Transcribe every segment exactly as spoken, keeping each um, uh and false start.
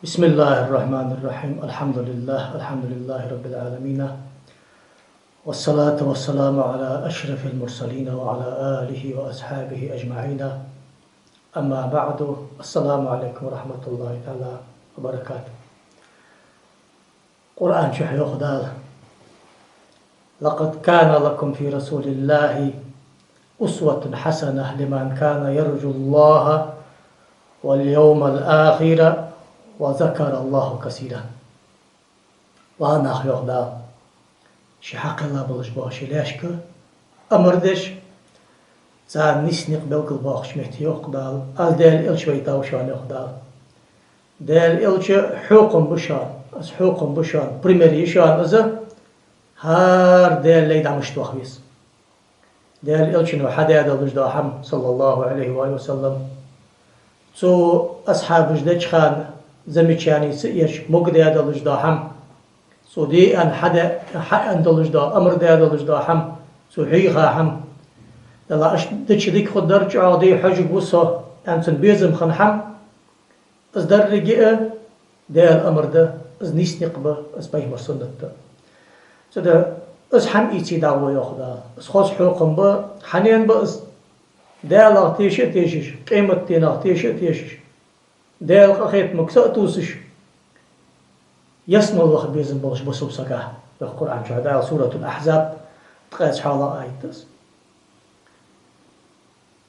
بسم الله الرحمن الرحيم. الحمد لله، الحمد لله رب العالمين. والصلاة والسلام على أشرف المرسلين وعلى آله وأصحابه أجمعين. أما بعد. السلام عليكم ورحمة الله تعالى وبركاته. Къуръан чу йоах Дала: لقد كان لكم في رسول الله أسوة حسنة لمن كان يرجو الله واليوم الآخر وذكر الله كثيرا. Ва нах, йоах Дала, ший хьакхелла болаш бола ший лаьшка амар деш, царна нийса никъ белгалбоаккхача метте, йоах Дала, аз Даьла элча вайтав шоана, йоах Дала. Даьла элча хьокхам ба шоана, аз хьокхам ба шоана, пример я шоана из, хӀара Даьла лай дӀа мишта ваха веза. Даьла элчано хьадаь долаш дола хӀама, صلى الله عليه وآله وسلم, цо асхьабаша деча хана замечани ца еш, могадаь долаш дола хӀама, цо де аьнна хьадаь, хьааьнна долаш дола, амар даь долаш дола хӀама, цо хьийха хӀама. Далла, иштта дича дика хургдар, чӀоагӀа де хьожаргва со, аьнна цун безам хинна хӀама, из деррига а Даьла амар да, из нийса никъ ба, из пайхамара суннат да. Цудухьа из хӀама ийца дӀагӀо, йоах Дала. Из хоза хьокхам ба, хьанна ба из? Даьлах теша а тешаш, къематденах теша а тешаш, Даьла къахетамга са а тувсаш, ялсмале ваха безам болаш бусалба сага, йоах Къуръан чу Дала, Суратуль-Ахьзаб, ткъаь цхьоалагӀа аят да из.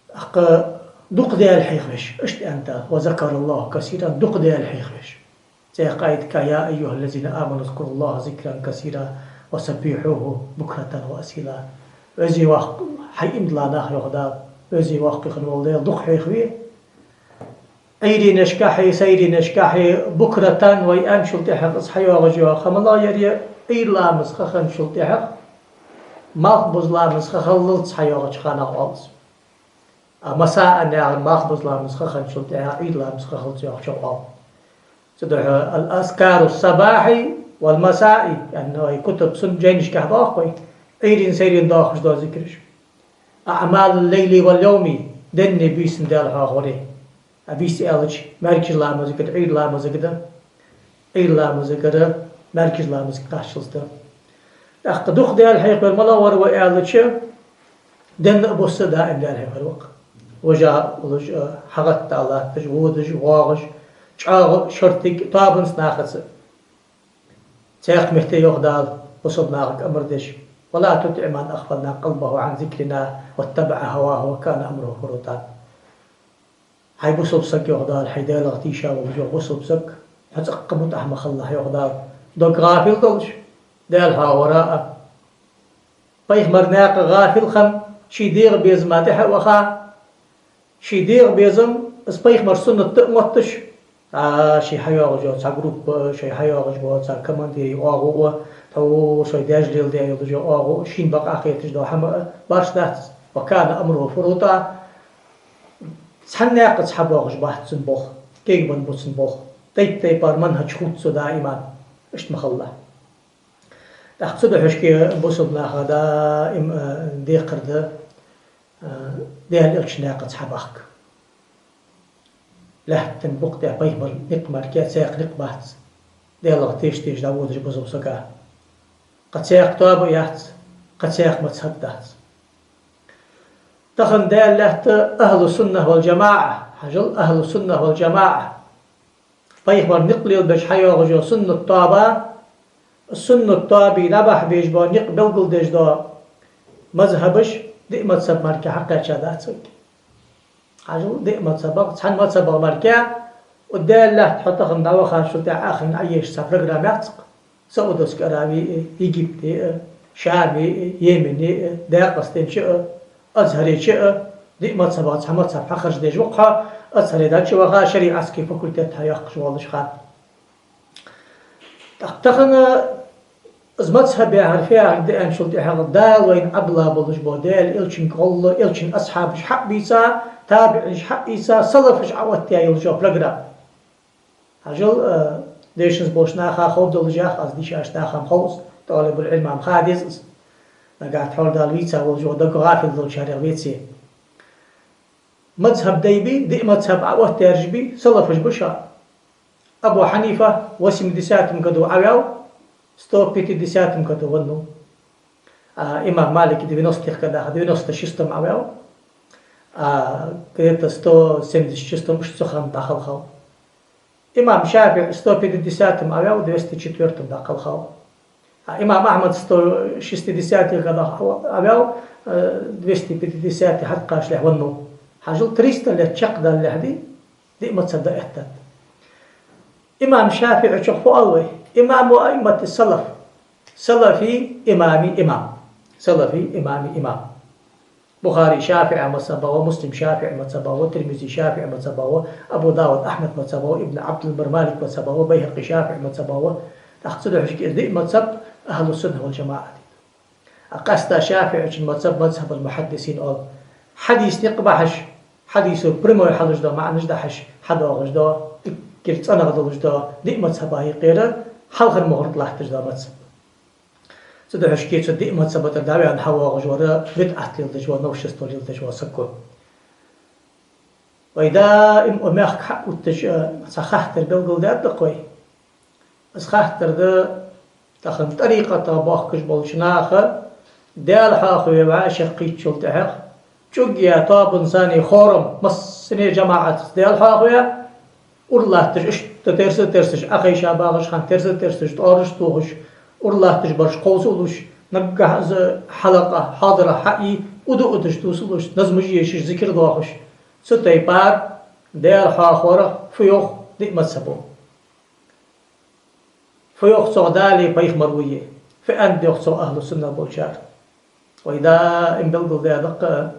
ТӀаккха дукха Даьла хьехавеш, иштта аьннад Дала: وذكر الله كثيرا, дукха Даьла хьехавеш. Цхьаькха аятага: يا أيها الذين آمنوا اذكروا الله ذكرا كثيرا وسبحوه بكرة وأصيلا. Веза-воккха, хьай иман дилла нах, йоах Дала, веза-воккха хинна вола Даьла дукха хьехаве. Ӏуйренашкахьеи, сайренашкахьеи, بكرة, вай аьнначул тӀехьагӀа из хьайоагӀаш йола ха малагӀа я ер, Ӏуйра ламаз ха хинначул тӀехьагӀа, малхбуза ламаз ха хиллалца хьайоагӀача хана оал из. А مساء яхар малхбуза ламаз ха хинначул тӀехьагӀа, Ӏуйра ламаз ха хиллалца йоагӀачох оал. Цудухьа الأذكار الصباح والمساء, яъни вай кутуб сунна жайнашкахь доагӀа-кх вай, Ӏуйрийна, сайрийна доахаш дола зикраш. أعمال الليل واليوم, денна, бийсанна Даьла хьоахавар. А бийса аьлча, маьркӀажа ламазага да, Ӏуйра ламазага да, Ӏуйра ламазагара маьркӀажа ламазага кхаччалца да. ТӀаккха дукха Даьла хьехавар малагӀа вар ва аьлча, денна а, бусса а даим Даьла хьехавар ва-кх. Вижа а уллаш, хьагӀатта а латташ, водаш, воагӀаш, чӀоагӀа шортига, тоабанца нахаца. Цхьаькха метте йоах Дала, бусалба нахага амар деш: ولا تطع من أغفلنا قلبه عن ذكرنا واتبع هواه وكان أمره فرطا. Хьай бусалба саг, йоах Дала, хьай Даьлах тийша волаш вола бусалба саг, хьо цӀаккха мутӀахь ма хилалахь, йоах Дала, дог гӀафил долаш Даьла хьоахавара а. Пайхамар наькъа гӀафил хинна, ший дегӀа безама тӀехьа а ваха, ший дегӀа безам, из пайхамара суннат да а мотташ, а, ший хьайоагӀаш йола цхьа группа а, ший хьайоагӀаш бола цхьа командир оагӀув а, тхьовра шоай даьша леладаь йолаш йола оагӀув а, шийна бакъахьа хеташ дола хӀама а барш дац из. وكان أمره فرطا. Цхьан наькъаца хьабоагӀаш бац цун болх, кегабенна ба цун болх. Тайп-тайпара манхӀаж хувц цо даим. Иштта ма хилалахь. ТӀаккха цудухьа шке бусалба наха даим, а, декхар да, а, Даьла элчан наькъаца хьабахка. Лаьттан букъа тӀа пайхамара никъ мара цхьаькха никъ бац Даьлах теша-теша дӀаводаш бусалба сага. Кхы цхьаькха тоаба а яц, кхы цхьаькха мазхӀаб дац. Тахан Даьла лаьтта ахӀлу сунна вал джамаӀа, хьажал, ахӀлу сунна вал джамаӀа. Пайхамара никъ лелабеш хьайоагӀаш йола суннат тоаба, суннат тоабий дӀабахьа безаш бола, никъ белгалдеш дола мазхӀабаш диъ мазхӀаб мара хьакхаьча дац вайга. Хьажал, диъ мазхӀабах, цхьан мазхӀабах мара, укх Даьла лаьтта хьо тахан дӀавахачул тӀехьагӀа Ӏоеша цхьа программа яц-кх. Саудовская Аравия а, Египте а, Шаме а, Йемене а, Даькъастен чу а, Азхаре чу а, диъ мазхӀабах цхьа мазхӀаб хьахаржадеш ва-кх хьо, Азхаре дӀачуваха, шариӀатский факультет хьайоаккхаш воаллаш хана. ТӀаккха тахан из мазхӀаб яхар фу яхилга да аьнначул тӀехьагӀа, Дала вайна Ӏобилла болаш бола, Даьла элчан гӀолла, элчан асхьабаша хьабийца, табиӀинаша хьабийца, салафаша Ӏооттаяь йолаш йола программа. Хьажал, а, дешанза болча наха ховргдолаш я-кх, аз дийшача наха-м хов из, тӀалибуль-Ӏилма-м ха деза из. Нагахьа тхьовра Дала вийца волаш вола, дог гӀафил долчарех веце. МазхӀаб дай бий, диъ мазхӀаб Ӏооттаяьраш бий, салафаш ба шоана. Абу Хьанифа восемьдесятом году Ӏаваьв, сто пятидесятом году веннав. А имам Малик девяностых годах, девяносто шестом Ӏаваьв, а где-то сто семьдесят шестом, уж цу хана дӀакхалхав. Имам ШафиӀи сто пятидесятом Ӏаваьв, двести четвёртом дӀакхалхав. А имам Ахьмад сто шестидесятых годах Ӏаваьв, э, двести пятидесятый хьакхашлехь веннав. Хьажал, триста лет чакхдаллалехь ди, диъ мазхаб да эттад. Имам ШафиӀийчох фу оал вай? Имаму аиммати салаф. Салафи имами имам. Салафи имами имам. Бухари ШафиӀий мазхабах ва, Муслим ШафиӀий мазхабах ва, Тирмизи ШафиӀий мазхабах ва, Абу Давуд Ахьмад мазхабах ва, Ибн Ӏабдул-Бар Малик мазхабах ва, Байгьакъи ШафиӀий мазхабах ва. ТӀаккха цу духьашка из диъ мазхаб ахӀлу сунна вал жамаӀат. А къаьстта ШафиӀийчун мазхаб мазхабул мухьаддисин оал. Хьадис никъ бахьаш, хьадисо прямой хьалуш дола маӀанаш дахьаш, хьадоагӀаш дола, эггара цӀенагӀа долаш дола, диъ мазхаба юкъера хьалхара мугӀарг латташ дола мазхаб. Цу духьашка цу диъ мазхаба тӀара дӀаваьнна хьавоагӀаш вар, бидӀат леладеш ва, новшество леладеш ва саг ва. Вай даим укх мехка хьаотташ, э, цхьа хаттар белгалдаьд-кх вай. Из хаттар да, тахан тӀарикъатах бохкаш болча наха Даьла хьоахаве вӀашагӀкхийтачул тӀехьагӀа, чӀугге тоабан санна хором, массане жамаӀатаца Даьла хьоахаве, ура латташ, иштта терса-терсаш, Ӏохайша багӀаш хана терса-терсаш, тӀоараш тохаш, ура латташ бараш кховсалуш, наггахьа из хьалакъа, хьадаре хьаий, уду-удаш дусалуш, назмаш ешаш, зикар доахаш. Цу тайпара Даьла хьоахаварах фу йоах диъ мазхабо? Фу йоах цох Далеи пайхамареи? Фу аьннад йоах цох ахӀлу сунна болчар? Вай даим белгалдаьд-кх,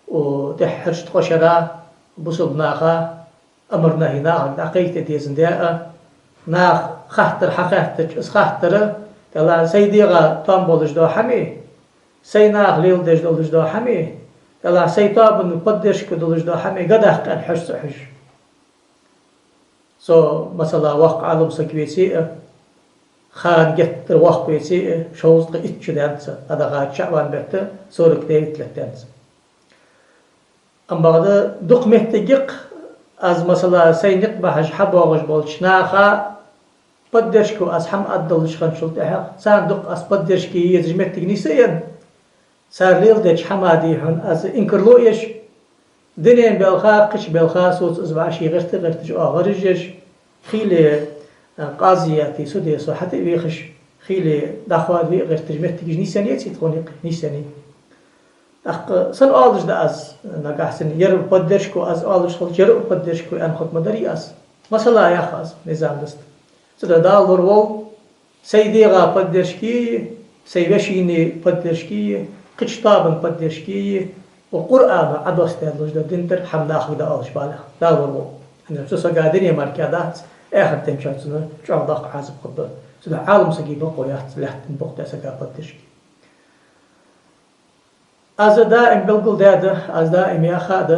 укх тӀеххьарча ткъо шера бусалба наха амар-нахьи нахага дӀакхайкаде дезаш да а, наха хаттар хьахаьттача, из хаттар, тӀаккха сай дегӀа тоам болаш дола хӀама, сай наха леладеш долаш дола хӀама, тӀаккха сай тоабан поддержка долаш дола хӀама, гадахкъен хьожа ца хьожаш. Цо, масала, воккха Ӏалам саг веце а, хана геттара воккха веце а, шовзткъеи итт шу даьннад, дӀадахача шаӀбан бетта сорок девять лет даьннад. Амма бакъда дукха моттиг я-кх, аз, масала, сай никъ бахьаш хьабоагӀаш болча наха поддержка аз хӀама аддаллаш хинначул тӀехьагӀа, царна дукха аз поддержка е езаш моттиг нийсъенна, цар леладеча хӀаман духьа аз инкарло а еш, дунен балха, кхыча балха соца из вӀаший гӀерта а гӀерташ, оаха гӀараш еш, хиле, а, къазияти суде со хьатӀа а вехаш, хиле дӀахоадаве а гӀерташ моттигаш нийсъеннаяций тхона юкъе? Нийсъеннай. ТӀаккха сона оалаш да аз, нагахьа санна ер поддержка аз оалаш хилча, ер поддержка аьнна хӀама ма дарий аз. Масала ях аз, низам даста. Цудухьа Дала лоравойла, сай дегӀа поддержка е, сай вешийна поддержка е, кхыча тоабан поддержка е, укх Къуръано Ӏодоссадаь долаш дола дин тӀара хӀама нахага дӀаоалаш балех. Дала лоравойла. ХӀана аьлча цу сага дунен мара кхы дац, эхарт дийнахьа цунна чӀоагӀа доккха Ӏазап хургда. Цудухьа Ӏалам сага бокъо яц лаьттан бокъо даь сага поддержка. Аз даим белгалдаьд, аз даим яхад,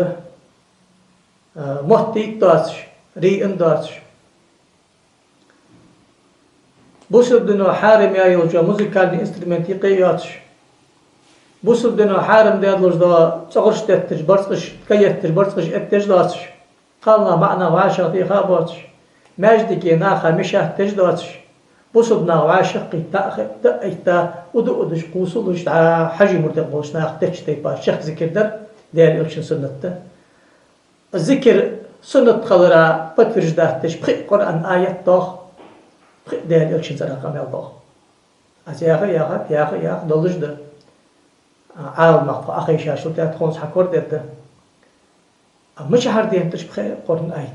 а, моттийта доацаш, рийна доацаш, бусалба дино хьарам яь йолча музыкальни инструмент юкъе а йоацаш, бусалба дино хьарам даь долаш дола цӀогӀараш тетташ, барзкъаш, тка етташ, барзкъаш этташ доацаш, кхалнаха, маӀа наха вӀашагӀтеха а боацаш, маьждиге наха мешать деш доацаш, бусалба нах вӀашагӀкхийтта, дӀа а хи-, дӀа а этта, уду-удаш, кхувсалуш, дӀа хьажий мурдех болча наха деча тайпара чехка зикар дар Даьла Элчан суннат да. Зикар суннат хилара подтверждать деш пхиъ Къуръан аят доагӀа, пхиъ Даьла Элчан цӀерагӀа къамаьл доагӀа. Аз яха а яхад, яха а яхад, долаш да. Ӏаламнах тхо Ӏохайшачул тӀехьагӀа тхона цхьа кор дергда. А мичахьара денад уж пхиъ Къуръан аят?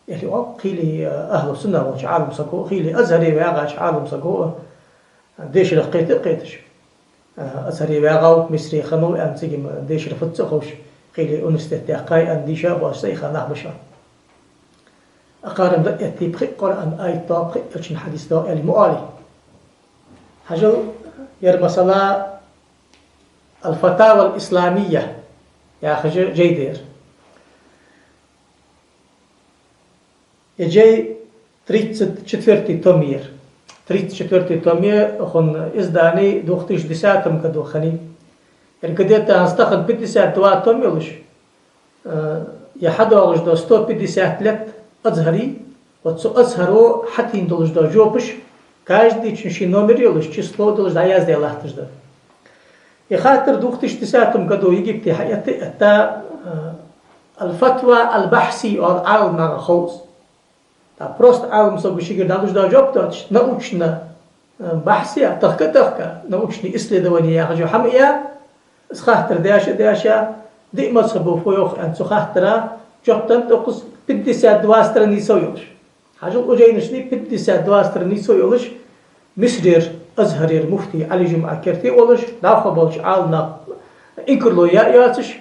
Или оал, хиле, а, ахӀлу сунна волча Ӏалам саго, хиле Азхаре ваьгӀача Ӏалам саго, а, дешарах кхета а кхеташ. А, Азхаре ваьгӀав, Мисре хиннав аьнна, цига-м дешар фуд ца ховш, хиле университет даьккхай аьнна, дийша а боацаш, цӀа ихха нах ба шоана. Акхарам дӀа а этте, пхиъ Къуръан аят доагӀа, пхиъ Элчан хьадис доагӀа аьле ма оалий. Хьажал, ер, масала, «Аль-Фатава аль-Исламия» яхаш жай да ер. Ер жай тридцать четвёртый том я ер. Тридцать четвёртый том я, укхун издани две тысячи десятом году хиннай. Ер где-то хӀанз тахан пятьдесят два том йолаш, э, ер хьадоагӀаш дола сто пятьдесят лет Азхаре, Вот цу Азхаро хьатӀадена долаш дола жопаш, каждыйчун ший номер йолаш, число долаш дӀаяздаь латташ да. Из хаттар две тысячи десятом году Египте хьаэтта, этта, э, аль-фатва аль-бахьсия оал Ӏаламнаха ховш. ТӀаккха просто Ӏалам саго шийгара дӀалуш дола жоп доацаш, научно, э, бахьс яь, тахка-тахка, научные исследования яхаш хӀама яь, из хаттар даьша-даьша, диъ мазхӀабо фу йоах аьнна цу хаттара жоп деннад укхаза пятьдесят два страница йолаш. Хьажал, укх жайнашта пятьдесят два страница йолаш, Мисрера, Азхарера муфти Ӏали ЖумӀа керте волаш, дӀахо болча Ӏаламнаха инкарло яь йоацаш,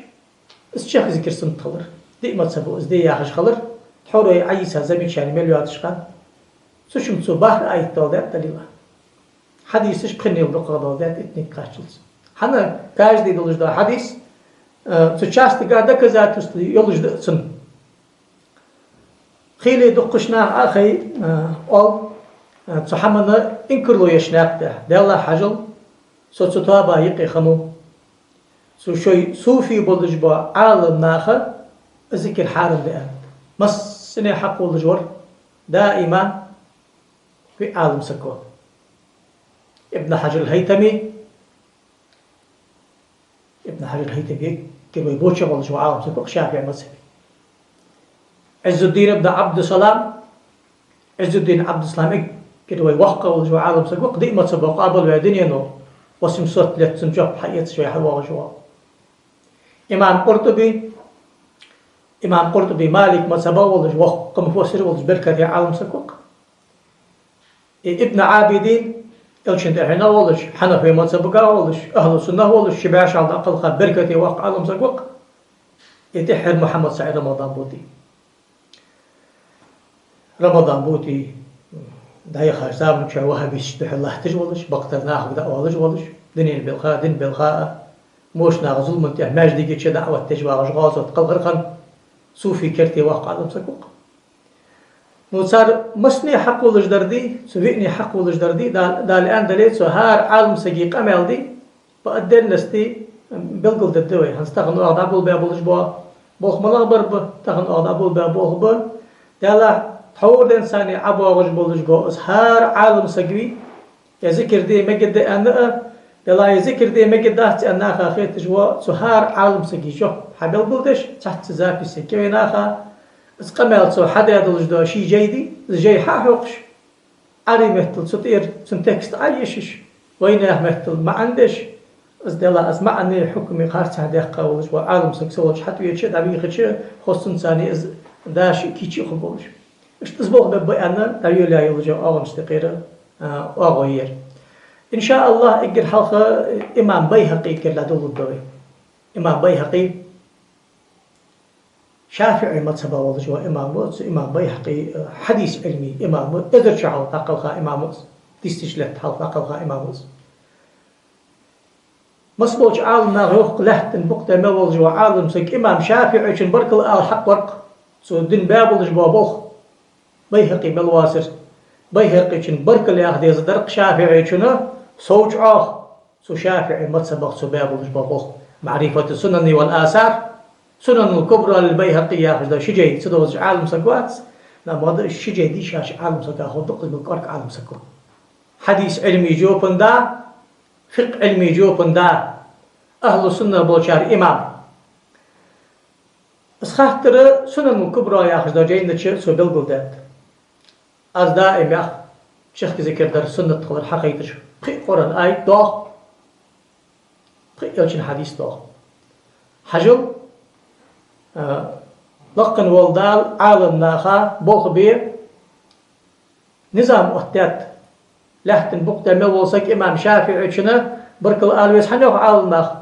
из чехка зикар суннат хилар. Диъ мазхӀабо из де яхаш хилар. Тхьовра Ӏайса замечани мел йоацаш хана. Цу чу цо бахар аят доаладаьд далила. Хьадисаш пхеннел дукхагӀа доаладаьд итник кхаччалца. ХӀана, каждый долаш дола хьадис, э, цу частага доказательство йолаш да цун. Хийла дуккхача наха а хай, э, оал, э, цу хӀаманна инкарло еш наькъа тӀа. Далла хьажал, со цу тоаба юкъе хиннав. Цу шоай суфий болаш бола Ӏаламнаха зикар хьарам да аьннад. Массане хьакхоллаш вар даим виъ Ӏалам саг ва. Ибн Хьажар аль-ХӀайтами, Ибн Хьажар аль-ХӀайтами эггара вай боча волаш вола Ӏалам саг ва-кх ШафиӀий мазхӀабе. Ӏиззуддин ибн Ӏабдуссалам, Ӏиззуддин Ӏабдуссалам эггара вай воккха волаш вола Ӏалам саг ва-кх, диъ мазхӀабо къоабалваь дунено, восемьсот лет цун жоп хьаэцаш вай хьавоагӀаш вола. Имам Къуртуби, имам Къуртуби Малик мазхӀабе волаш, воккха муфассир волаш, беркате Ӏалам саг ва-кх. И Ибн Ӏабидин, Элчан тӀехьенах волаш, Хьанафий мазхӀабагахь волаш, ахӀлу суннах волаш, ши бӀаь шу дӀакхелха беркате воккха Ӏалам саг ва-кх. И тӀеххьара Мухьаммад СаӀид Рамадан Бути. Рамадан Бути дӀаяхача заман чухь ваххабисташта духьал латташ волаш, бакъдар нахага дӀаоалаш волаш, дунен белха, дин белха а, мошнаха зулама тӀехьа маьждиге чу даӀват деш вагӀаш, гӀазот кхелхар хинна, суфий керте воккха Ӏалам саг ва-кх. Ну, цар массане хьакхоллаш дар дий, цу виъне хьакхоллаш дар дий, Дала, Дала аьннадале, цу хӀара Ӏалам сага къамаьл дий, по отдельности белгалдергда вай. ХӀанз тахан оаха дӀаболабаь болаш бола болх малагӀа бар ба, тахан оаха дӀаболабаь болх ба. Далла тхьовра денз санна ӀобоагӀаш болаш бола из хӀара Ӏалам саг вий, е зикар де мегаргда аьнна а, Далла е зикар де мегаргдац аьнна наха хеташ вола, цу хӀара Ӏалам сага жоп хьабелгалдеш, цхьацца записи кӀеве наха, из къамаьл цо хьадаь долаш дола ший жай дий, из жай хьа а хьокхаш, Ӏарбий меттала цу тӀера цун текст Ӏайийшаш, вайнаьха меттала маӀан деш, из Далла, из маӀани хьукми харцахьа даьккха волаш вола Ӏалам саг ца волча хьатӀавеча, дӀавийхача, хоза цунца из даши кийчи хургболаш. Иштта из болх бергба аьнна, дӀайолаяь йолча оагӀонаш тӀа кхера, а, оагӀув я ер. Ин ша АллахӀ, эггара хьалха имам БайхӀакъи кхера дӀадоладергда вай. Имам БайхӀакъи ШафиӀий мазхӀабе волаш вола имам ва, цу имам БайхӀакъи, э, хьадис Ӏилма имам ва, эзар шу хьалха дӀакхелха имам ва из, тысяча лет хьалха дӀакхелха имам ва из. Масса болча Ӏаламнаха йоах-кх, лаьттан букъ тӀа мел волаш вола Ӏалам саг имам ШафиӀийчун баркал ала хьакъ вар-кх, цо дин баь болаш бола болх. БайхӀакъи мел воацар, БайхӀакъийчун баркал яха деза дар-кх ШафиӀийчунна, сов чӀоагӀа цу ШафиӀий мазхӀабах цо баь болаш бола болх. «МаӀрифату сунани валь асар», «Сунанул кубра лиль БайхӀакъи» яхаш дола ши жай ца довзаш Ӏалам саг вац, амма ши жай дийшача Ӏалам сага ховргда-кх из мел кӀоарга Ӏалам саг ва. Хьадис Ӏилма жопа да, фикъхӀ Ӏилма жопа да, ахӀлу сунна болчар имам. Из хаттар «Сунанул кубра» яхаш долча жайна чу цо белгалдаьд. Аз даим йоах, чехка зикар дар суннат хилар хьахайташ пхиъ Къуръан аят доагӀа, пхиъ Элчан хьадис доагӀа. Хьажал, а, лакха вола Дала Ӏаламнаха болх бе низам оттадаьд. Лаьттан букъ тӀа мел вола саг имам ШафиӀийчунна баркал ала веза. ХӀана йоах Ӏаламнаха?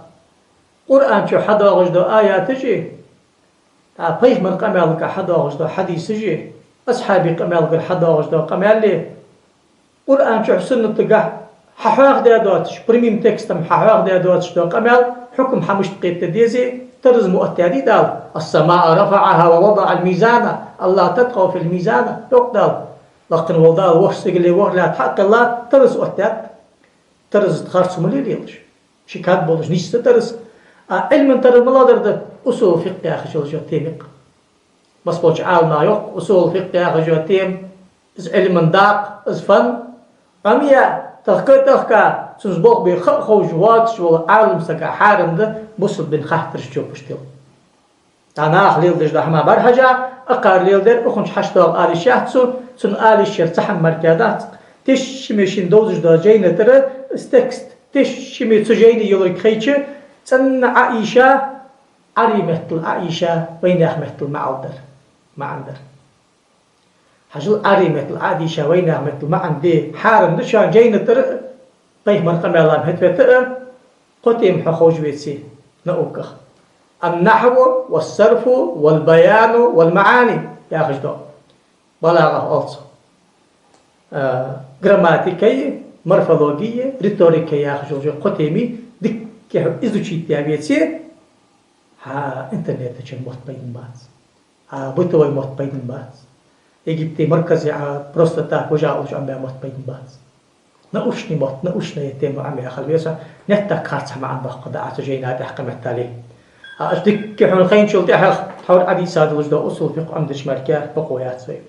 Къуръан чу хьадоагӀаш дола аяташи, тӀаккха пайхамара къамаьлагара хьадоагӀаш дола хьадисаши, асхьабий къамаьлагара хьадоагӀаш дола къамаьли, Къуръан чу, суннатагахь хьахьоахадаь доацаш, прямым текстом хьахьоахадаь доацаш дола къамаьл, хьукам хьа мишта кхета дезий, тараз ма оттадаьдий Дала: «السماء رفعها ووضع الميزان ألا تطغوا في الميزان», йоах Дала. Лакха вола Дала ворхӀ сигале ворхӀ лаьтта хьакхелла, тараз оттадаьд. Тараза харц ма лелаелаш, ши кад болаш нийсса тараз. А Ӏилман тараз малагӀдар да? Усул фикъхӀ яхаш йола тема я-кх. Масса болча Ӏаламнаха йоах, усул фикъхӀ яхаш йола тема Из Ӏилман дакъа, из фан, амма тахка-тахка, цунца болх бе ха а ховш воацаш вола Ӏалам сага хьарам да бусалба дина хаттарашта чопаш тела. ДӀа наха леладеш дола хӀама бӀарахьежа, акхар леладер, укхунча хьашт доагӀа ала йиш яц цо, цун ала йиш яр цхьа хӀама мара дац. Тешаме шийна довзаш дола жайна тӀара из текст, тешаме цу жайна йолга хайча, цӀена Ӏоийша, Ӏарбий меттала Ӏоийша, вайнаьха меттала маӀан дар. МаӀан дар. Хьажал, Ӏарбий меттала Ӏодийша, вайнаьха меттала маӀан де хьарам да шоана жайна тӀара, пайхамара къамаьл ма хетта а, кхо тема хьахьожа веце науках. النحو والصرف والبيان والمعاني яхаш да. БалагӀа оал цох. А, грамматикеи, морфологеи, риторикеи яхаш йола кхо тема дикка хьо изучить даь веце, хьа интернета чу мотт пайда бац. Хьа бытовой мотт пайда бац. Египте марказе а просто так вижа уллаш Ӏомабаь мотт пайда бац. Научный мотт, научная тема Ӏомаяь хила веза, неттах харцахьа маӀан баккха да Ӏа цу жайна тӀехь кхаметтале. А аш дикка хьона хайначул тӀехьагӀа тхьовра Ӏодийца долаш дола усул фикъхӀ Ӏомадеш мара бокъо яц вай.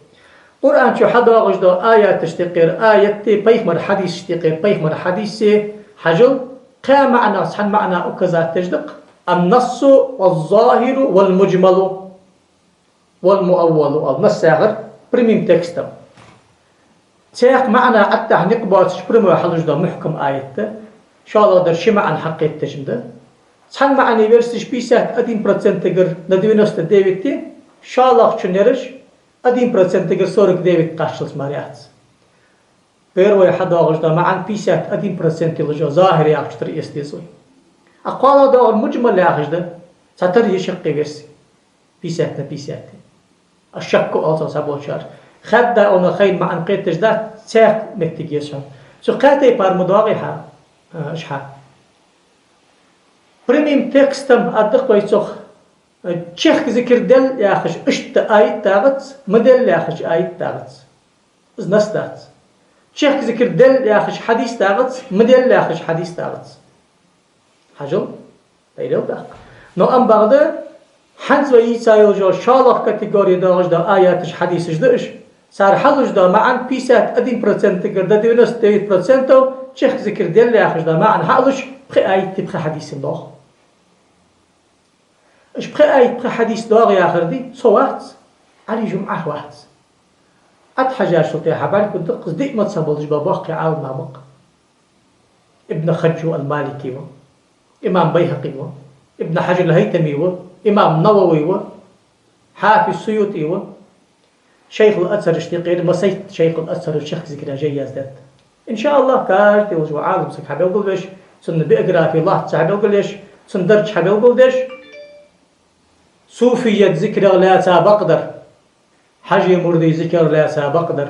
Къуръан чу хьадоагӀаш дола аяташта юкъера аятеи, пайхамара хьадисашта юкъера пайхамара хьадисеи хьажал, кхаь маӀанах цхьан маӀанах указать деш да-кх: النص والظاهر والمجمل والمؤول. Ал насс яхар прямым текстом. Цхьаькха маӀан Ӏоттадеш никъ боацаш прямой хьалуш да мухькам аят да. ШоллагӀдар ши маӀан хьакхетадеш да. Цхьан маӀана версеш пятьдесят один процентагара на девяносто девять, шоллагӀчун ераш один процентагара сорок девять кхаччалца мара яц. Первой хьадоагӀаш да маӀан пятьдесят один процент йолаш йола захир яхача тӀара эца деза вай. А кхоалагӀа доагӀар муджмал яхаш да, цхьатарра е шаккхе верси. Пятьдесят на пятьдесят. А шакко оал цох цхьаболчар. Хаьдда оал, хайна маӀан кхеташ дац, цхьаькха моттиг я цун. Цу кхаь тайпара ма доагӀий хьа, а, аш хьа. Прямым текстом аддакх вай цох, а, чехка зикар дел яхаш иштта аят дагӀац, ма дел яхаш аят дагӀац. Из насс дац. Чехка зикар дел яхаш хьадис дагӀац, ма дел яхаш хьадис дагӀац. Хьажал, дайрел даккха. Но амма бакъда, хӀанз вай йийца йолаш йола шоллагӀа категори доагӀаш дола аяташ, хьадисаш да уж. Цар хьалуш дола маӀан пятьдесят один процентагара до девяносто девять процентов чехка зикар дел яхаш дола маӀан хьалуш пхи аят, пхи хьадис ма доагӀа. Уж пхи аят, пхи хьадис доагӀа яхар да, со вац, Ӏали Жумъа вац. Ӏа тӀахьажачул тӀехьагӀа бӀаргагургда-кх, из диъ мазхӀаб болаш бола боккхий Ӏалам нах ба-кх. Ибн Хаджу ал-Малики ва, имам Байхьакъи ва, Ибн Хьаджар ал-ХӀайтами ва, имам Навави ва, Хьафиз Суюти ва, Шайхул Азхьарашта юкъера масайтта Шайхул Азхьара чехка зикара жай яздаьд. Ин ша АллахӀ, каждый волаш вола Ӏалам саг хьабелгалвеш, цун биографи лоацца хьабелгалъеш, цун дарж хьабелгалдеш, суфият зикарах лаьца бакъдар, Хьажий мурдий зикарах лаьца бакъдар,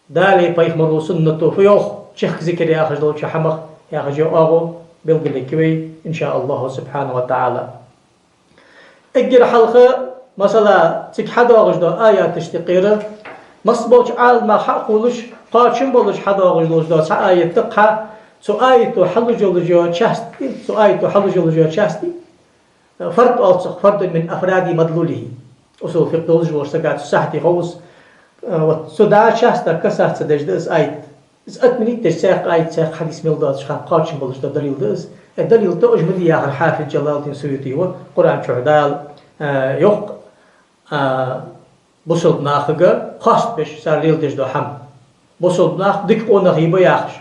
Далеи пайхамарои суннато фу йоах чехка зикар яхаш долча хӀамах яхаш йола оагӀув белгалъергья вай, ин ша АллахӀу субхьанаху ва таӀала. Эггара хьалха, масала, цига хьадоагӀаш дола аяташта юкъера, массаболча Ӏаламнаха хьакхоллаш, кхоачам болаш хьадоагӀаш долаш дола цхьа аят да-кх, цу аято хьалуш йолаш йола часть, цу аято хьалуш йолаш йола часть, фард оал цох, فرد من أفراد مدلوله. Усул фикъхӀ долаш волча сага цу сахьате хов из. Вот цу дӀа часть касаться деш да из аят. Из отменить деш цхьаькха аят, цхьаькха хьадис мел доацача хана кхоачам болаш дола далил да из. Э, далил тоъаш ма дий яхар Хьафиз Джалалуддин Суюти ва, Къуръан чу Дала, э, йоах, э, бусалба нахага хоастабеш, цар леладеш дола хӀама. Бусалба нах дика къонахий ба яхаш.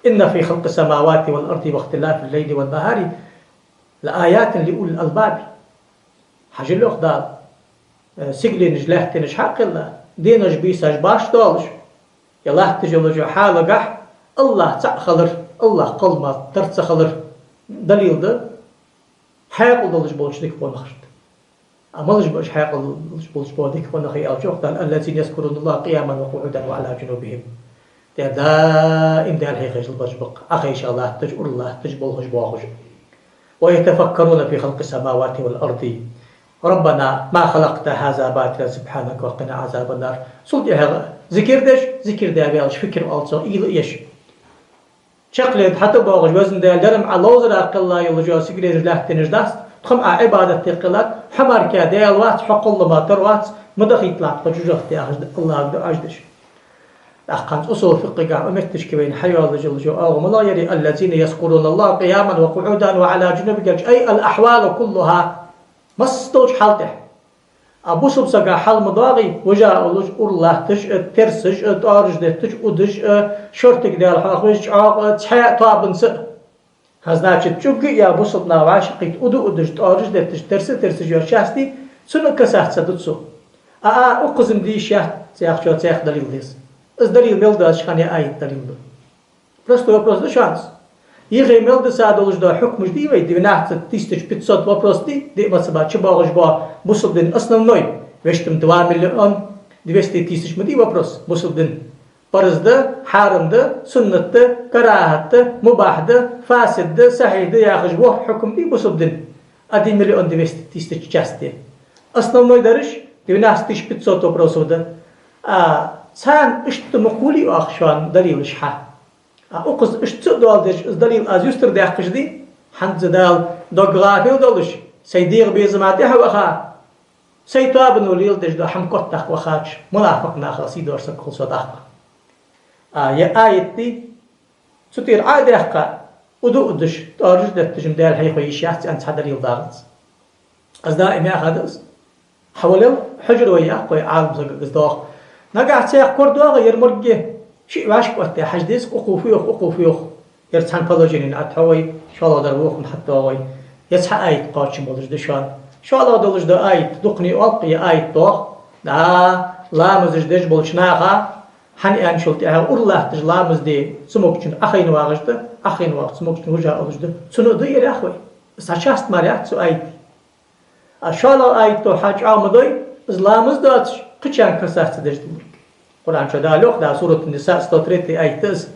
إن في خلق السماوات والأرض واختلاف الليل والنهار لآيات لأولي الألباب. Хьажал, йоах Дала, э, сигаленаш, лаьттанаш хьакхелла, денаш, бийсаш башха долаш, е латташ йолаш йола хьалагахь АллахӀ цаӀ хилар, АллахӀ кхоллама тара ца хилар далил да хьаькъал долаш болча дика къонахашта. А малаш ба уж хьаькъал долаш болаш бола дика къонахий аьлча, йоах Дала: الذين يذكرون الله قياما وقعودا وعلى جنوبهم. Те даим Даьла хьехаш болаш ба-кх, Ӏохайша латташ, ура латташ, болхаш, боахаш. ويتفكرون في خلق السماوات والأرض ربنا ما خلقت هذا باطلا سبحانك فقنا عذاب النار. Цул тӀехьагӀа зикар деш, зикар даь ваьлча фикр оал цох, уйла еш. Чаккхе хьатӀабоагӀаш, Везан Даьла, лерам Ӏа ловзарах кхелла йолаш йола сигаленаш, лаьттанаш дац, тхо-м Ӏа Ӏибадат де кхеллад, хьо мара Даьла вац, хьо кхоллама тара вац, ма дахийтталахь тхо жожагӀате яхаш, АллахӀага дуӀаш деш. ТӀаккха хӀанз усул фикъхӀагахь укх метташка вайна хьайоалаш йола оагӀув малагӀа я? الذين يذكرون الله قياما وقعودا وعلى جنوبهم, герча, أي الأحوال كلها, массадолча хьал тӀа. А бусалба сага хьал ма доагӀий, вижа а уллаш, ура латташ а, терсаш а, тӀоараш детташ, удаш а, шортига Даьла хьоахавеш, чӀоагӀа а, цхьа тоабанца а. ХӀа, значит, чӀуг а я бусалба наха вӀашагӀкхийтта, уда а удаш, тӀоараш а детташ, терса а терсаш йола часть, цунна а касаться да цо. А, а, укхаза-м де йиш яц яхачоа цхьа далил деза. Из далил мел доацаш хана ер аят далил да. Простой вопрос да шоана из. Юхе мел дисса долаш дола хьукмаш дий вай, двенадцать тысяч пятьсот вопрос дий, диъ мазхӀаба чу боагӀаш бола бусалба дина основной, вешта-м два миллиона двести тысяч ма дий вопрос бусалба дина. Парз да, хьарам да, суннат да, карахӀат да, мубахь да, фасид да, сахьихь да яхаш ворхӀ хьукам дий бусалба дина? Один миллион двести тысяч часть. Основной дараш двенадцать тысяч пятьсот вопросов да. А царна иштта ма кхувлий оаха шоана далилаш хьа. А укхаза иштта ца а доаладеш, из далил аз юстара даьккхаш дий, хӀанз Дала дог гӀафил долаш, сай дегӀа безама тӀехьа ваха, сай тоабано леладеш дола хӀама котдаккха вахача, мунафикъ наха сий доарсаг хул со тӀаккха. А, ер аят дий, цу тӀера Ӏо а даьккха, уда а удаш, тӀоараш а детташ-м Даьла хьоахаве йиш яц аьнна цхьа далил дагӀац. Аз даим яхад из. Хьавалал, хьожар вай, яхаш вай Ӏалам сагага из доагӀа. Нагахь цхьаькха корадоагӀа ер моргге, шиъ вӀашка оттадаь хьажа деза, укхо фу йоах, укхо фу йоах. Ер цхьан положенена Ӏотоху вай, шоллагӀдар вокхунна хьатоху вай. Ер цхьа аят кхоачам болаш да шоана. ШоллагӀа долаш дола аят дукхане оал-кх, ер аят доагӀа. Да, ламазаш деш болча наха, хӀана аьнначул тӀехьагӀа, ура латташ ламаз де цамогачунна Ӏохайна вагӀаш да, Ӏохайна вагӀа цамогачунна вижа а уллаш да. Цунна а да ер, яхаш вай. Из цхьа часть мара яц цу аята. А шоллагӀа аято хьа чӀоагӀа ма дой, из ламаз доацаш, кхычарна касаться деш да морг. Къуръан чу Дала йоах, да, Сурат Ниса, сто третий аят да из: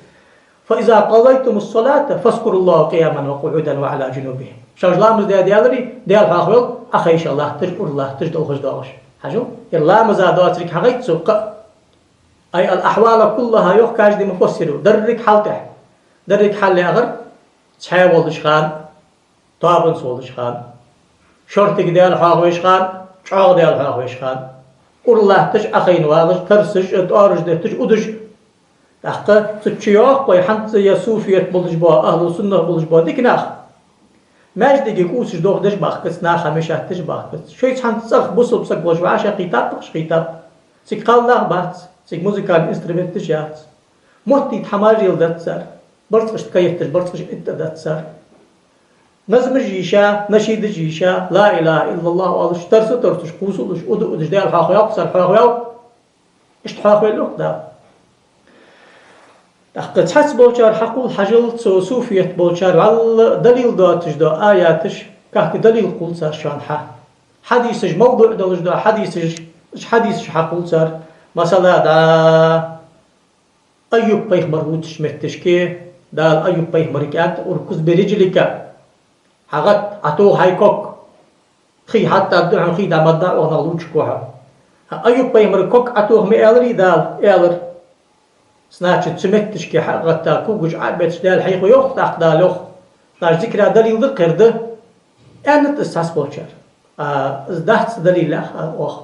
فإذا قضيتم الصلاة فاذكروا الله قياما وقعودا وعلى جنوبهم. Шоаш ламаз даь даьларе, Даьла хьоахавел, Ӏохайша латташ, ура латташ, долхаш доагӀаш. Хьажал, ер ламаза доацилга хьагойтац цо кхы а. أي الأحوال كلها йоах каждый муфассира, деррига хьал тӀехьа. Деррига хьал яхар, цхьаь волча хана, тоабанца волча хана, шортига Даьла хьоахавеча хана, чӀоагӀа Даьла хьоахавеча хана, ура латташ, Ӏохайна вагӀаш, терсаш а, тӀоараш детташ, удаш а. ТӀаккха цу чу йоах вай, хӀанз ер суфият болаш бола, ахӀлу суннах болаш бола дика нах маьждиге кӀувсаш дохадеш бахкац, наха мешать деш бахкац. Шоай цхьан цӀагӀа бусалба саг волаш вӀашагӀкхийтаб-кх уж, кхийтаб. Цига кхалнах бац, цига музыкальни инструменташ яц. Моттийта хӀамаш леладац цар, барзкъашта каетташ, барзкъаш иттӀа дац цар. Назмаш йийша, нашидаш йийша, لا إله إلا الله оалаш, терса а терсаш, кхувса а уллаш, уда а удаш, Даьла хьоахаве-кх цар, хьоахаве-кх. Иштта хьоахавеллалехь Дала. ТӀаккха цхьацца болчар хьакхувл, хьажал, цу суфият болчар вӀалла далил доацаш дола аяташ, кхы а далил кхувл цар шоана хьа. Хьадисаш мавдуӀ долаш дола хьадисаш, хьадисаш хьакхувл цар. Масала, да, Айюб-пайхамар вувцача метташка Дала Айюб-пайхамарга аьннад: اركض برجلك, хьагӀатта, Ӏотоха хьай ког. Хий хьатӀадаргда хьона, хий дӀа ма дагӀа, оаха нах лувчаргва хьо. Айюб-пайхамарга ког Ӏотоха ма аьларий Дала? Аьлар. Значит, цу метташка хьагӀатта, когаш Ӏо а бетташ, Даьла хьоахаве йоах тӀаккха Дала, йоах. Значит, зикара далил да-кх ер, да? Аьннад из цхьацца болчар. А, из дац далил, яхар оаха.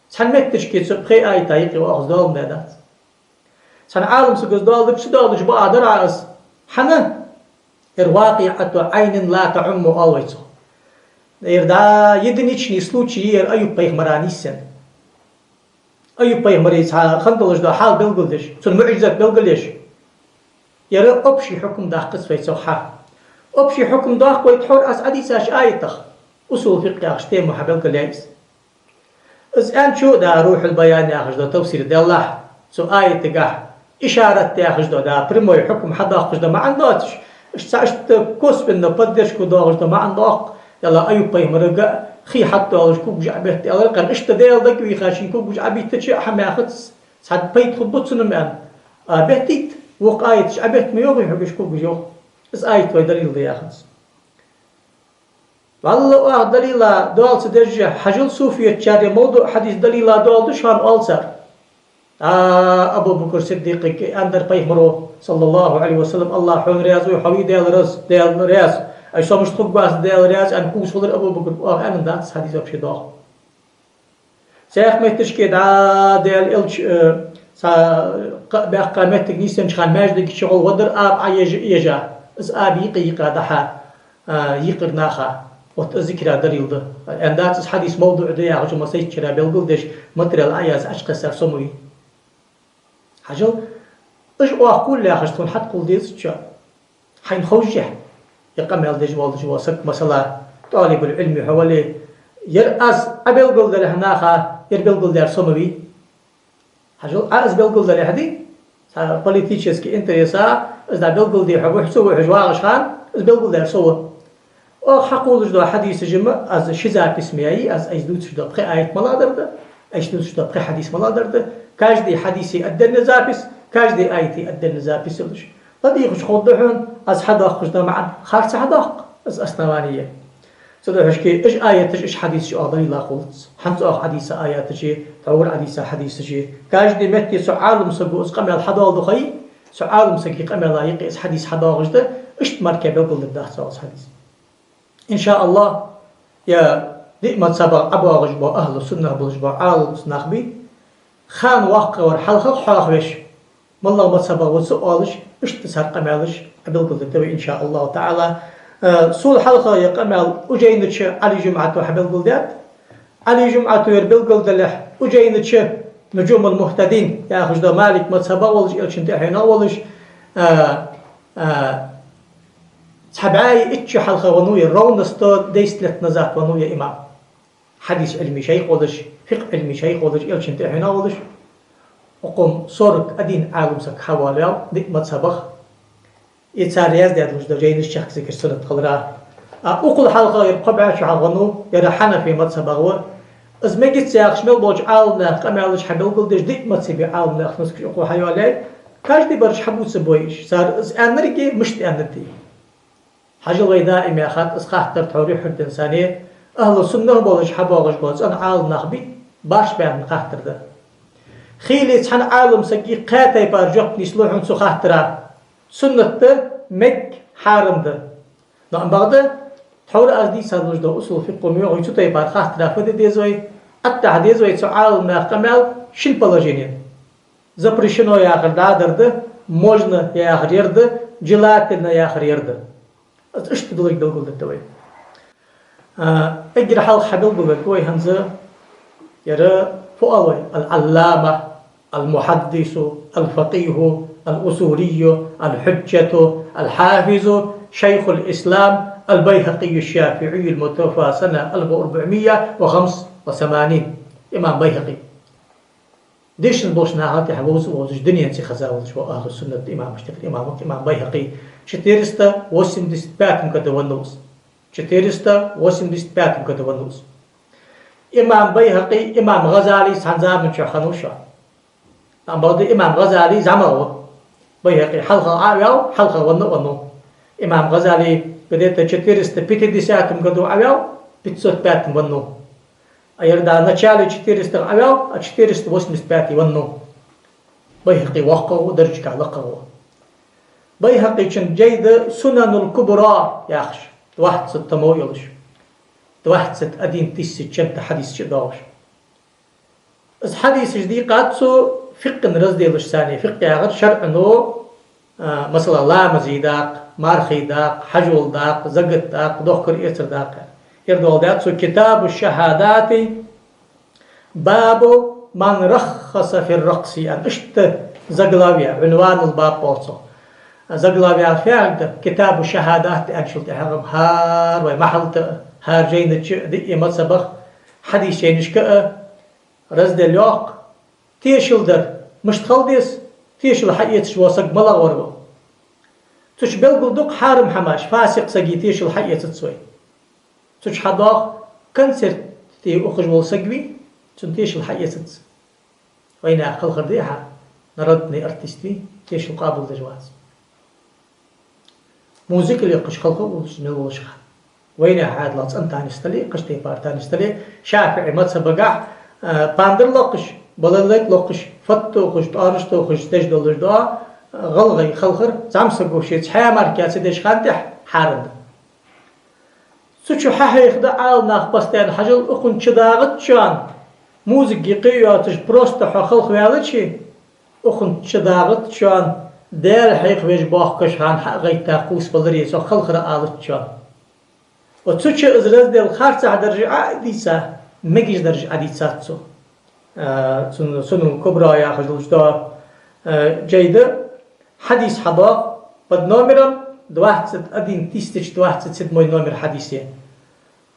Цхьан метташка цу пхе аята юкъе оаха из доаладаь дац. Цхьан Ӏалам саго из доаладаьд, ца доаладеш ба а дар Ӏа из. ХӀана? Ер واقعة عين لا تعم оал вай цох. Ер, да, единичный случай я ер Айюб-пайхамара нийсъенна. Айюб-пайхамара цхьа хинна долаш дола хьал белгалдеш, цун муӀжизат белгалъеш. Ер общий хьукам даккхац вай цох хьа. Общий хьукам доаккх вай тхьовра аз Ӏодийцача аятах. Усул фикъхӀ яхача тема хьабелгалъяьй из. Из аьнначо, да, Рухьул-Баян яхаш дола тафсир делахь, цу аятагахь ишарат яхаш дола, да, прямой хьукам хьадоаккхаш дола маӀан доацаш, иштта цхьа иштта косвенно поддержка доагӀаш дола маӀан доаккх, аьлар, Айюб-пайхамарга хий хьатӀадоалаш когаш Ӏобетта аьлар, кхы иштта Даьла дагавийха шийна когаш Ӏобиттача а хӀама яхац, цхьа пайда хургба цунна аьнна. А беттийта, вокх аяташ Ӏобетта ма йоагӀий хьогаш когаш, йоах. Из аят вай далил да яхац. ВӀалла оаха далила доал ца деш, хьажал, суфиятчар ер мавдуӀ хьадис далила доал да шоана, оал цар. А, Абу Бакр Сиддикъага аьннадар пайхамаро, صلى الله عليه وسلم: АллахӀ хьона раьза вий, хьо вий Даьла раьза, Даьла раьза. Ай, со мишта хургвац Даьла раьза аьнна кувсавалар Абу Бакр, оаха аьнна дац хьадис вообще доагӀа. Цхьаькха метташка, да, Даьла элча, э, Цхьа кхаъ баьккха моттиг нийсъеннача хана маьждига чу гӀолла вадар аба Ӏоежа, ежа. Из аба йийкъа-йийкъа дӀа-хьа, а, йийкъар наха. Вот из зикар далил да. Аьнна дац из хьадис мавдуӀ да яхаш, масайччара белгалдеш, материал Ӏоязъе Ӏочукхессар сомавий. Хьажал, уж оаха кхувл яхаш тхона хьатӀакхувла дезача, хьайна ховшшехь, е къамаьл деш волаш вола саг, масала, тӀалибул-Ӏилми хьо вале, ер аз Ӏобелгалдалехь наха, ер белгалдаьр сомавий. Хьажал, Ӏа аз белгалдалехь дий, цхьа политически интереса, аз дӀа белгалде хьо вухь ца вухьаш вагӀаш хана, аз белгалдаьр со ва. Оаха хьакхувлаш дола хьадисаш ма, аз ши запись ма яй, аз айса дувцаш дола пхи аят малагӀдар да, айса дувцаш дола пхи хьадис малагӀдар да, каждый хьадиса отдельный запись, каждый аята отдельный запись йолаш. ЛадийгӀача ховргда хьона, аз хьадоаккхаш дола маӀан харца хьадоаккх, аз основание. Цудухьа шки уж аяташ, уж хьадисаш оаха далила хулац. ХӀанз оаха Ӏодийца аяташи, тхьовра Ӏодийца хьадисаши, каждый метте цу Ӏалам саго из къамаьл хьадоаладу хьай, цу Ӏалам сага къамаьла юкъе из хьадис хьадоагӀаш да, иштта мара белгалдергдац цо из хьадис. Ин ша АллахӀ, е диъ мазхӀабах ӀобоагӀаш бола ахӀлу суннах болаш бола Ӏалам нах бий, хана воккхагӀвар хьалхагӀа хьоахавеш, моллагӀа мазхӀабах ва ца оалаш, иштта цар къамаьлаш Ӏобелгалдергда вай, ин ша АллахӀу таӀала. Э, цул хьалха ер къамаьл Ӏуджайнача Ӏали ЖумӀато хьабелгалдаьд. Ӏали ЖумӀато ер белгалдалехь, Ӏуджайнача Нуджумул-МухӀтадин яхаш дола Малик мазхӀабах волаш, Элчан тӀехьенах волаш, э, э, цхьа бӀаь итт шу хьалха веннав ер, ровно сто десять лет назад веннав ер имам. Хьадис Ӏилми шайх волаш, фикъхӀ Ӏилми шайх волаш, Элчан тӀехьенах волаш, укхун сорок один Ӏалам саг хьавоалаваьв диъ мазхӀабах. Из цар яздаь долаш дола жайнаш чехка зикар суннат хилара. А укхул хьалха ер кхо бӀаь шу хьалха веннав, ер хьанафи мазхӀабах ва. Из мегац яхаш мел болча Ӏалам наха къамаьлаш хьабелгалдеш, диъ мазхӀаба Ӏалам наха нускаш укхо хьайоалаяьй. Каждый бараш хьабувца бой уж. Цар из аьннарги, мишта аьннад. Хьажал, вай даим яхад из хаттар тхьовра юххьерденна санна, ахӀлу суннах болаш хьабоагӀаш бола цӀена Ӏалам нах бий, барш баьнна хаттар да. Хийла цхьан Ӏалам сага кхаь тайпара жоп нийслу хьона цу хаттара: суннат да, мег, хьарам да. Но амма бакъда, тхьовра аз дийца долаш дола усул фикъхӀа мугӀий цу тайпара хаттара фу де деза вай, аттахь деза вай цу Ӏалам наха къамаьл шин положениен. Запрещено яхар дӀадар да, можно яхар ер да, желательно яхар ер да. Аз иштта долга белгалдергда вай. А, эггара хьалха хьабелгалвергва вай хӀанз, ер фу оал вай: العلامة، المحدث، الفقيه، الأصولي، الحجة، الحافظ، شيخ الإسلام، البيهقي الشافعي المتوفى سنة ألف وأربعمية وخمس وثمانين. Имам БайхӀакъи. Дешаш болча наха тӀехьа вовза а вовзаш, дунен цӀи хеза волаш вола ахӀлу суннат имамашта юкъера имам ва имам БайхӀакъи. Четыреста восемьдесят пятом году веннав из. Четыреста восемьдесят пятом году веннав из. Имам БайхӀакъи, имам ГӀазали цхьан заман чухь хиннав шоана. Амма бакъда имам ГӀазали зӀамагӀа ва. БайхӀакъи хьалха Ӏо а ваьв, хьалха венна а веннав. Имам ГӀазали где-то четыреста пятидесятом году Ӏо а ваьв, пятьсот пятом веннав. А ер да начале четырёхсот Ӏо а ваьв, а четыреста восемьдесят пятый веннав. БайхӀакъи воккхагӀа ва, даржага лакхагӀа ва. БайхӀакъийчун жай да Сунанул Кубра яхаш, двадцать томов йолаш. Двадцать один тысяча чем-то хьадис чу доагӀаш. Из хьадисаш дийкъад цо фикъхӀа разделаш санна, фикъхӀ яхар шарӀо, а, масала, ламаза дакъа, мархий дакъа, хьажола дакъа, заката дакъа, дохкар-эцара дакъа. Ер доаладаьд цо: كتاب الشهادات، باب من رخص في الرقص, аьнна, иштта заглавие, عنوان الباب оал цох. Заглавие фу яхилга да, كتاب الشهادات аьнначул тӀехьагӀа хӀара вай махьалта, хӀара жайна чу, диъ мазхӀабах хьадис жайнашка а раздел йоаккх, тешал дар мишта хила деза, тешал хьаэцаш вола саг малагӀвар ва. Цу чу белгалду-кх хьарам хӀамаш, фасикъ сага тешал хьаэцац вай. Цу чу хьадоагӀа концерте ухаш вола саг вий, цунна тешал хьаэцац. Вайнаьха хилхар дехьа, народный артист вий, тешал къоабалдеш вац. Музыка лекхаш хилха волаш, мел волаш хана. Вайнаьха хьадалах цӀена танец дале, кхыча тайпара танец дале, ШафиӀий мазхӀабагахь, а, пандар локхаш, балалайка локхаш, фат тохаш, тӀоараш тохаш деш долаш дола, а, гӀалгӀай хилхар, зӀамсаго ше цхьа мара ца деш хана тӀехьа хьарам да. Цу чу хьахьеха да Ӏалам нах постоянно, хьажал, укхун чу дагӀаччан, музыка юкъе йоацаш, просто хьо хилхаваьлча, Укхунца чу дагӀац шоана, Даьла хьехавеш бохкаш хӀама хьа а гӀайтта кхувсабаларе, цох халхар алац шоана. Оцу чу из раздел харцахьа даржа а дийца, мегаш даржа а дийцад цо. А, цун Сунанул Кубра яхаш долча, а, жайна хьадис хьадоагӀа под номером двадцать один тысяч двадцать седьмой номер хьадис я.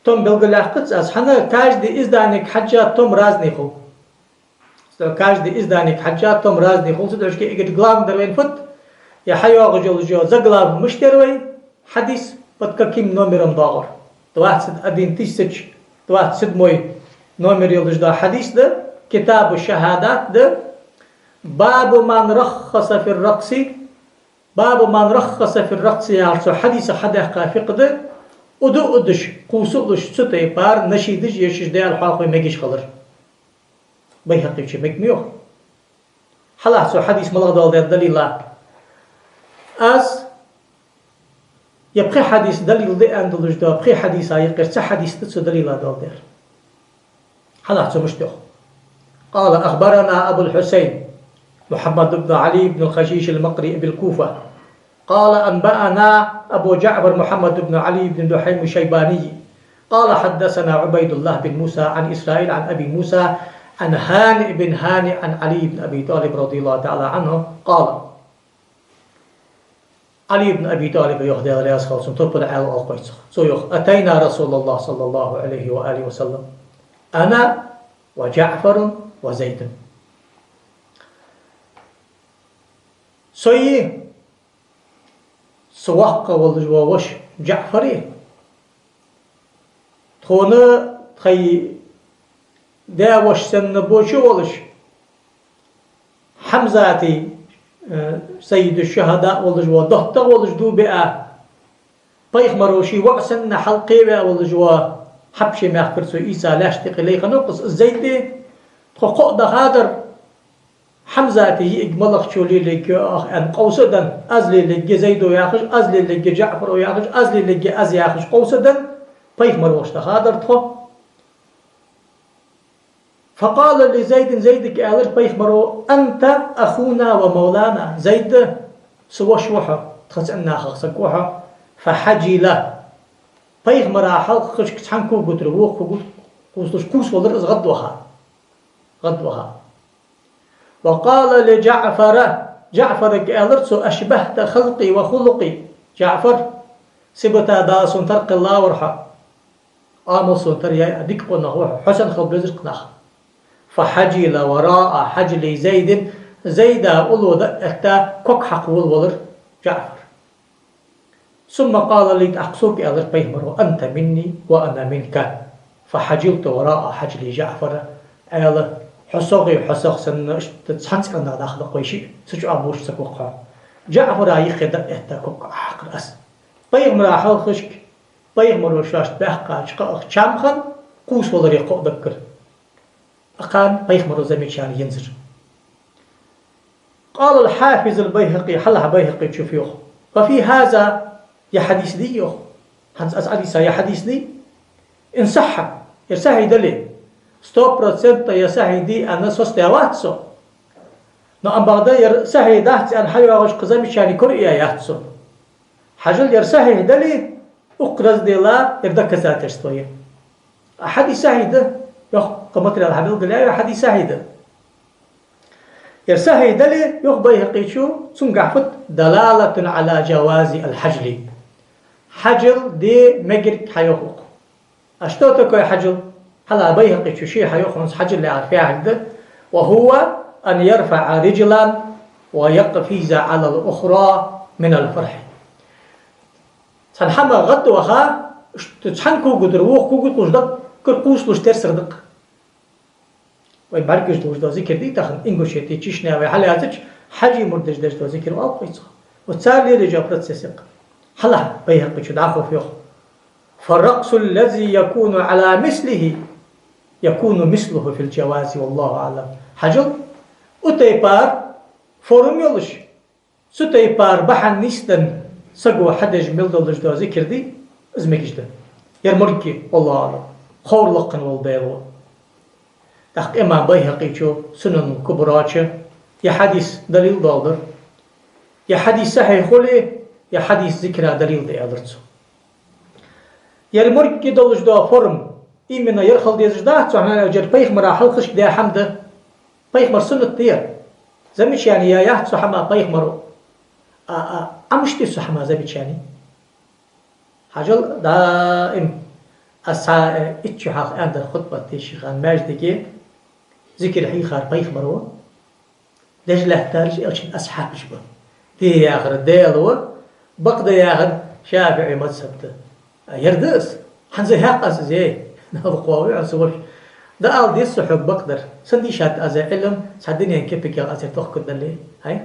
Том белгалъяьккхац аз, хӀана, каждый изданиега хьежжа том разный хул. Каждый изданиега хьежжа том разный хул, цудухьа эггара главный дар вайна фуд, е хьайоагӀаш йола заглавие мишта яр вай, хьадис под каким номером доагӀар. Двадцать один тысяч двадцать седьмой номер йолаш дола хьадис да, Китабу шахӀадат да, باب من رخص في الرقص, باب من رخص في الرقص яхача цу хьадиса хьадаьккха фикъхӀ да, удаш, кхувсалуш цу тайпара нашидаш ешаш Даьла хьоахаве мегаш хилар. Байхьакъийчо мег ма йоах. Хьалахь цо хьадис малагӀа доаладаьд далила. Аз е пхи хьадис далил да аьнна долаш да, пхи хьадиса юкъера цхьа хьадис да цо далила доаладаьр. Хьалахь цо мишта йоах. قال: أخبرنا أبو الحسين محمد بن علي بن الخشيش المقري بالكوفة. قال: أنبأنا أبو جعفر محمد بن علي بن دحيم الشيباني. قال: حدثنا عبيد الله بن موسى عن إسرائيل عن أبي موسى عن هانئ بن هانئ عن علي بن أبي طالب رضي الله تعالى عنه قال. Ӏали ибн Аби ТӀалиба йоах, Даьла раьза хилва цунна, топпара Ӏаьла оал-кх вай цох. Цо йоах: أتينا رسول الله صلى الله عليه وآله وسلم أنا وجعفر وزيد. Со а, са воккха волаш вола воша ДжаӀфар а, тхона тхоай даь-воша санна боча а волаш, Хьамзата, э, саййиду шухӀадаъ волаш вола, доттагӀа волаш дув биа, пайхамара ший воӀ санна хьалкхеваь волаш вола, Хьабаший мехкара цо ийца лаьшта юкъе лайханокъас, из Зайд а, тхо кхоъ дахадар, Хьамзата йиӀиг малагӀчо лелаергья оаха аьнна, къовса а даь, аз лелаергья Зайдо яхаш, аз лелаергья ДжаӀфаро яхаш, аз лелаергья аз яхаш, къовса а даь, пайхамара воша дахадар тхо. فقال لزيد, Зайдага аьлар пайхамаро: أنت أخونا ومولانا. Зайд, са воша ва хьо, тха цӀен нахах саг ва хьо. فحجل. Пайхамара хьалхашка цхьан кога тӀара вокха кога кхувсалуш кхувсавелар из гӀадваха. ГӀадваха. وقال لجعفر, ДжаӀфарага аьлар цо: أشبهت خلقي وخلقي. ДжаӀфар, сибата Дала сона тара кхеллавар хьо. Амал сона тара яьй, дика къонах ва хьо, хьо санна хила безар-кх нах. فحجل وراء حجل زيد, Зайда уллув дӀаэтта ког хьакха волавелар ДжаӀфар. ثم قال لي, тӀаккха сога аьлар пайхамаро: أنت مني وأنا منك. فحجلت وراء حجل جعفر. Ӏаьла, хьо согӀеи хьо сох санна, иштта цхьан цӀенах даха да-кх вай шиъ, са чу а бувш ца кхухь хьо. ДжаӀфара юххе дӀаэтта ког Ӏохьакхар аз. Пайхамара хьалхашка, пайхамаро шоашта баьккхача кхаъах чам хинна кхувсаваларе кхоъ даггара. Акхарна пайхамаро замечани йинзар. قال الحافظ البيهقي, хьалахь Байхьакъийчо фу йоах: وفي هذا, ер хьадис дий йоах, хӀанз аз Ӏодийца ер хьадис дий, إن صح, ер сахьихь дале, сто процентов ер сахьихь дий аьнна соцадаь вац со. Но ам бакъда ер сахьихь дац аьнна хьайоагӀача кхы замечани кора а яь яц со. Хьажал, ер сахьихь дале, укх раздела ер доказательство я. А хьадис сахьихь да, йоах, кхы материал хьабелгалъяьй, хьадис сахьихь да. Ер сахьихь дале, йоах Байхьакъийчо, цунгахь фуд: دلالة على جواز الحجل. Хьажал де мегаргья хьайоах укхо. А что такое хьажал? Хьалахь Байхьакъийчо ше хьайоах хьона хьажал яхар фу яхилга да: وهو أن يرفع رجلا ويقفز على الأخرى من الفرح. Цхьан хӀамах гӀадваха, иштта цхьан кога тӀара вокха кога кхувсалуш даггара кхувсалуш терсар да-кх. Вай бӀаргагуш долаш дола зикар дий тахан, Ингушети, Чечне вай хьалаьцача, хьажий мурдаш деш дола зикар оал-кх вай цох. Вот цар лелаеш йола процесс я-кх. Хьалахь Байхьакъийчо дӀахо фу йоах: فالرقص الذي يكون على مثله يكون مثله في الجواز والله أعلم. Хьажал, укх тайпара форма йолаш, цу тайпара бахьан нийсденна саго хьадеш мел долаш дола зикар дий, из мегаш да. Ер моргги, والله أعلم, ховр лакхвенна вола Даьла ва. ТӀаккха имам Байхьакъийчо Сунанул Кубра чу Ер хьадис далил долаш дар. Ер хьадис сахьихь хуле, ер хьадис зикара далил да, аьлар цо. Ер моргаш долаш дола форма, именно ер хила дезаш дац, цу хьаман аьлча, ер пайхамара хьалхашка даь хӀама да. Пайхамара суннат да ер. Замечани яь яц цу хьаман пайхамаро. А, а, Ӏа мишта ду цу хьаман замечани? Хьажал, даим аз цхьа, э, итт шу хьалха аьннадар хутбат дешача хана маьждиге, зикар хьийхар пайхамаро, деш лаьттараш элчан асхьабаш ба. Де яхар Даьла ва, бакъда яхар ШафиӀий мазхӀаб да. А, ер да из. ХӀанз хьакъ аз из, эй, нал кхоавий хьо са вош. Да ала деза со хьога бакъдар. Сенна дийшад аз Ӏилма цхьа дунен кепигах аз ер дохкаргдале? ХӀай?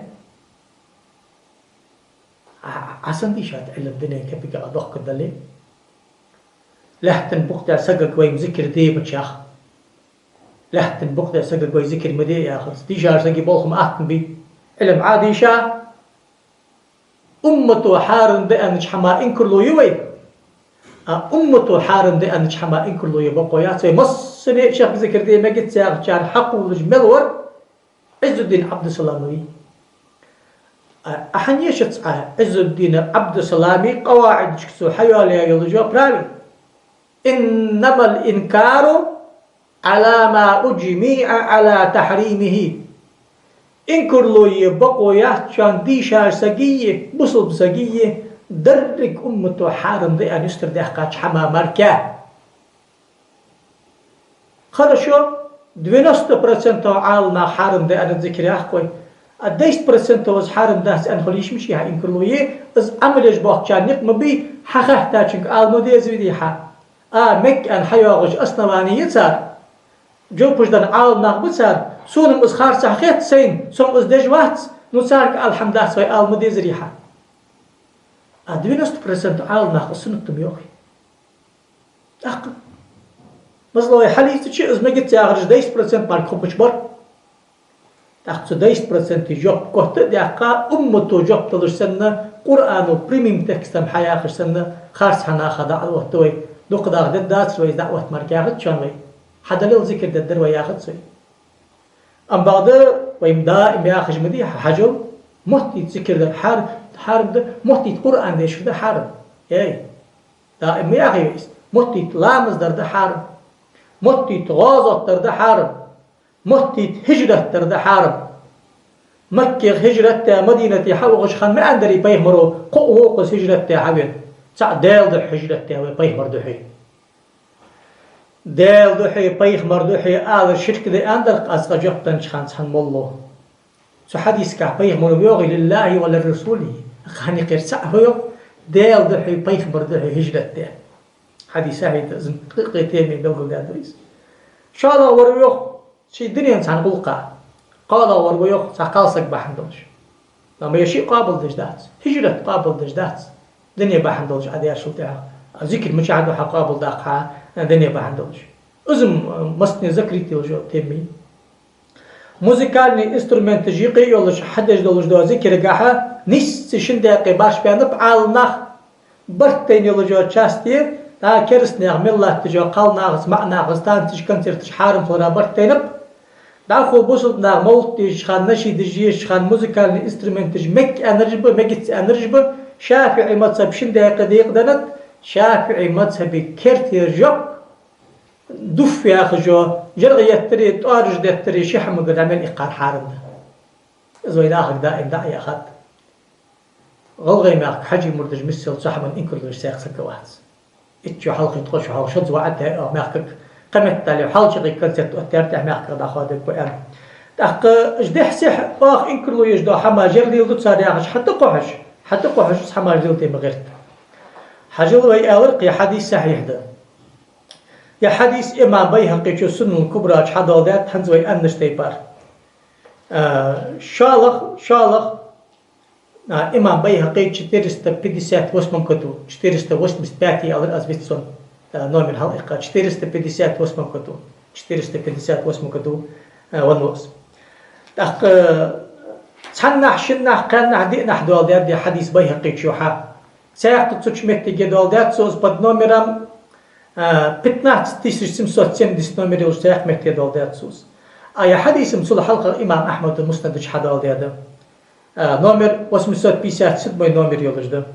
Ӏа, Ӏа сенна дийшад Ӏилма дунен кепигах дохкаргдале? Лаьттан букъ тӀа сагага вай зикар де бачах. Лаьттан букъ тӀа сагага вай зикар ма де яхац. Дийшача сага болх ма атта бий. Ӏилма Ӏа дийша. Уммато хьарам да аьннача хьаман инкарло я вай. А уммато хьарам да аьннача хьаман инкарло е бокъо яц вай. Массане а шоаш зикар де мегац яхачарна хьакхувлаш мел вар Ӏиззуддин Ӏабдуссаламов вий. А, Ӏа хӀана ешац Ӏа Ӏиззуддин Ӏабдуссаламий къаваӀидашка цо хьайоалаяь йола правил: «إنما الإنكار على ما أجمع على تحريمه». Инкарло е бокъо яц шоана дийшача сагеи, бусалба сагеи, деррига уммато хьарам да аьнна юстардаьккхача хьаман мара. Хорошо, девяносто процентов Ӏаламнаха хьарам да аьннад зикар, яхий вай. А десять процентов из хьарам дац аьнна хила йиш мичай хьа инкарло е, из Ӏамал еш боахкачарна никъ ма бий, хьахаьттачунга ала ма дезарий хьа? А, мег аьнна хьайоагӀача основани я цар. Жопаш даь Ӏаламнах ба цар, сона-м из харцахьа хет сайна, со-м из деш вац, ну царга ала хӀама дац вай ала ма дезарий хьа? А девяносто процент Ӏаламнаха из суннат да ма йоахий. ТӀаккха масала вай хьалийцача, из мегац яхараш десять процент мара хургболаш бар. ТӀаккха цу десять процентий жоп котта а даьккха, уммато жоп далаш санна, Къуръано прямым текстом хьаяхаш санна, харцахьа наха даӀват де вай. Дукха даха дергдацар вай из даӀват, мара яхац шоана вай. Хьадалил зикар дергдар вай, яхац вай. Амма бакъда вай даим яхаш ма дий, хьажал, моттийта зикар дар хьар-, хьарам да, моттийта Къуръан дешар да хьарам. Эй, даим ма яхий вай из. Моттийта ламаз дар да хьарам. Моттийта гӀазот дар да хьарам. Моттийта хӀижрат дар да хьарам. Макках хӀижрат даь, Мадинате хьаухаш хана ма аьннадарий пайхамаро: «Кхоъ ва укхаза хӀижрат даь хьавена». ЦаӀ Даьла духьа хӀижрат даь вай пайхамара духьа. Даьла духьа, пайхамара духьа алар ширк да аьннадар-кх аз цкъа жоп деннача хана цхьан молло. Цу хьадисагахь пайхамаро йоах: «لله ولرسوله». Хьанна кхер цаӀ хьо йоах, Даьла духьа, пайхамара духьа хӀижрат де. Хьадис сахьихь да, из кхы-кхы теме белгалдаьд вай из. ШоллагӀвар ва йоах ший дунен цхьан гӀулакха. КхоалагӀвар ва йоах цхьа кхалсаг бахьан долаш. Амма ер шиъ къоабалдеш дац, хӀижрат къоабалдеш дац, дуне бахьан долаш Ӏа даьчул тӀехьагӀа. А зикар мичахьа да хьа къоабалдаккха, дуне бахьан долаш? Из-м массане закрыть йолаш йола тема я. Музыкальни инструменташ юкъе а йолаш хьадеш долаш дола зикарагахьа нийсса шин даькъе башха баьннаб Ӏаламнах. Барт тайна йолаш йола часть я, тӀаккха керастанех мел латташ йола кхалнахаца, маӀанахаца танцаш, концерташ хьарам хилара барт тайнаб. ДӀахо бусалба наха мовлат дешача хана, нашидаш ешача хана музыкальни инструменташ мег аьннараш ба, мегац аьннараш ба, ШафиӀий мазхӀаб шин даькъе декъаденнад, ШафиӀий мазхӀаба керттера жоп, дуф яхаш йола, жаргӀа еттари, тӀоараш деттари ши хӀамагара дӀа мел иккхар хьарам да. Из вай нахага даим дӀа а яхад. ГӀалгӀай мехка Хьажий мурдаш миссел цу хӀаман инкарло еш цхьаккха саг вац. Итт шу хьалха, ткъо шу хьалха шозза ваӀад даь оаха мехкага, кхыметтел хьалчагӀий концерт оттадаьр тӀехьа мехках дӀахоадергба аьнна. ТӀаккха уж дехьа-сехьа оаха инкарло еш дола хӀамаш леладу цар яхаш, хьатӀакхухьаш, хьатӀакхухьаш из хӀамаш леладе ма гӀерта. Хьажал, вай аьлар-кх, ер хьадис сахьихь да. Ер хьадис имам Байхьакъийчо Сунанул Кубра чу хьадоаладаьд, хӀанз вай аьннача тайпара. А, шоллагӀа, шоллагӀа, а, имам Байхьакъий четыреста пятьдесят восьмом году, четыреста восемьдесят пятый аьлар аз, вицвенна, а, номер хьалъиккха, четыреста пятьдесят восьмом году, четыреста пятьдесят восьмом году, а, венна ва из. ТӀаккха, а, цхьаннахьа, шиннахьа, кхаьннахьа, диънахьа доаладаьд ер хьадис Байхьакъийчо хьа. Цхьаькха цу чу моттиге доаладаьд цо из под номером, а, пятнадцать тысяч семьсот семьдесят номер йолча цхьаькха метте доаладаьд цо из. А ер хьадис-м цул хьалха имам Ахьмада Муснада чу хьадоаладаьд. А, номер восемьсот пятьдесят седьмой номер йолаш да.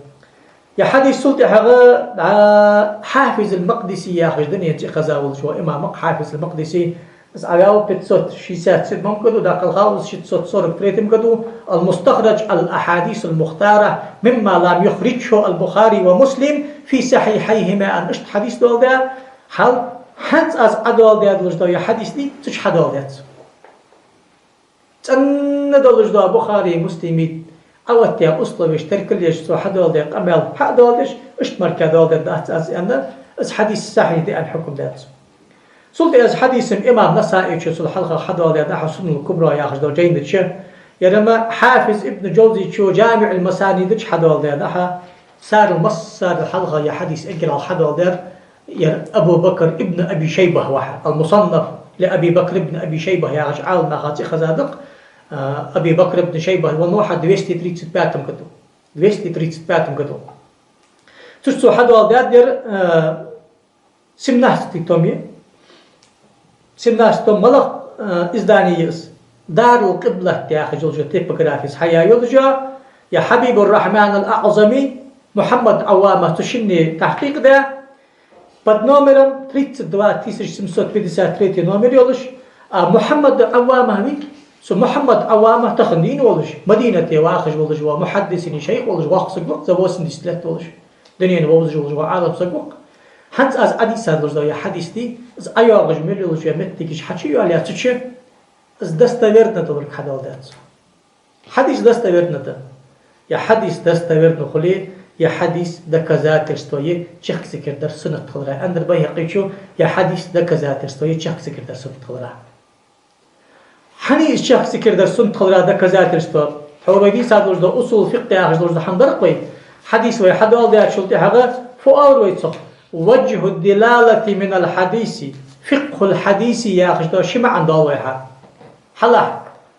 Ер хьадис цул тӀехьагӀа, а, Хьафиз аль-Макъдиси яхаш да, цӀи хеза волаш вола имам Хьафиз аль-Макъдиси, из Ӏаваьв пятьсот шестьдесят седьмом году, дӀакхалхав из шестьсот сорок третьем году, المستخرج على الأحاديث المختارة مما لم يخرجه البخاري ومسلم في صحيحيهما, аьнна, иштта хьадис доаладаьд. Хьал, хӀанз аз Ӏодоаладаь долаш дола ер хьадис дий, цу чу хьадоаладаьд цо. ЦӀена долаш дола Бухари, Муслими Ӏооттаяь условеш теркал еш, цо хьадоаладаь къамаьл хьа а доаладеш, иштта мара доаладаь дац аз, аьнна, из хьадис сахьихь да аьнна хьукам даьд цо. Цул тӀехьа из хьадис-м имам Насаичо цул хьалха хьадоаладаьд Сунанул Кубра яхаш дола жайна чу. Ер-м Хьафиз Ибн Джавзичо ДжамиӀуль-Масанида чу хьадоаладаьд. Царел массарел хьалха ер хьадис эггара хьалха хьадоаладаьр ер Абу Бакр ибн Аби Шайба ва хьа, المصنف لأبي بكر بن أبي شيبة яхача Ӏалам наха цӀи хеза да-кх, а, Аби Бакр ибн Шайба венна ва хьа двести тридцать пятом году. Двести тридцать пятом году. Цу чу цо хьадоаладаьд ер, а, семнадцатый том я. Семнадцатый том, малагӀа, а, издани я из? Дарул Къиблат яхаш йолча типографес хьаяь йолаш я. Ер Хьабибур-Рахьман аль-АӀзами, Мухьаммад Ӏаввама цу шинне тахькъик даь, под номером тридцать два тысяча семьсот пятьдесят третий номер йолаш, а Мухьаммад Ӏаввама вий, цу Мухьаммад Ӏаввама тахан дийна волаш, Мадинате вахаш волаш ва, мухьаддисий шайх волаш воккха саг ва-кх, за восемьдесят лет волаш, дунен вовзаш волаш ва Ӏалам саг ва-кх. ХӀанз аз Ӏодийца долаш дола ер хьадис дий, из ӀойоагӀаш мел йолаш я моттигаш хьачуйоалаяь цу чу, из достоверно долга хьадоаладаьд цо. Хьадис достоверно да. Ер хьадис достоверно хуле, ер хьадис доказательство я чехка зикар дар суннат хилара. Аьннадар Байхьакъичо, ер хьадис доказательство я чехка зикар дар суннат хилара. ХӀана я из чехка зикар дар суннат хилара доказательство? Тхьовра вай дийца долаш дола усул фикъхӀ яхаш долаш дола хӀама дар-кх вай. Хьадис вай хьадоаладаьчул тӀехьагӀа фу оалар вай цох? وجه الدلالة من الحديث، فقه الحديث яхаш дола ши маӀан доал вай хьа. Хьалахь,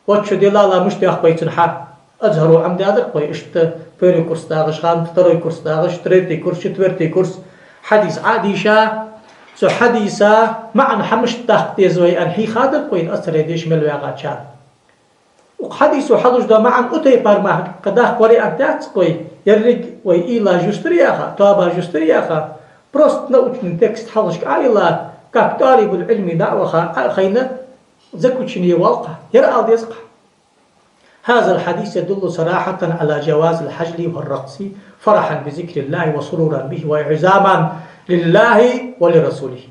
وجه الدلالة мишта йоаккх вай цун хьа? Азхьаро Ӏомадаьдар вай, иштта первый курс дагӀаш хана, второй курс дагӀаш, третий курс, четвертый курс. Хьадис Ӏодийша, цу хьадиса маӀан хьа мишта даккха деза вай аьнна хьийхадар вай, Азхьаре деша мел ваьгӀачарна. Укх хьадисо хьалуш дола маӀан у тайпара мара кхы даккха вариант дац-кх вай, еррига вай уйлаш юстара яха, тоабаш юстара яха, просто научный текст хьалхашка Ӏоилла, как طالب العلم дӀа а ваха, Ӏо а хайна, заключение воал-кх, ер ала деза-кх. هذا الحديث يدل صراحة على جواز الحجل والرقص فرحا بذكر الله وسرورا به وإعظاما لله ولرسوله.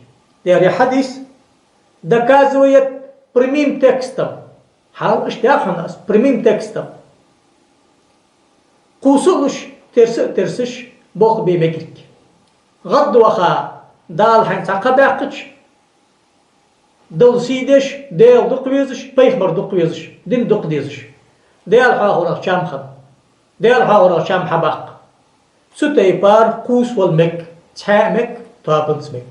Ер хьадис доказывает прямым текстом. Хьал иштта яхьан аз, прямым текстом. Кхувса а луш, терса а терсаш, болх бе мегарг. ГӀадда ваха, Дала хьайна цхьа кхаъ баьккхача, Далла сий деш, Даьла дукха везаш, пайхамар дукха везаш, дин дукха дезаш. Даьла хьоахорах чам хинна. Даьла хьоахорах чам хьабаккха. Цу тайпара кхувсавала мег, цхьаь а мег, тоабанца мег.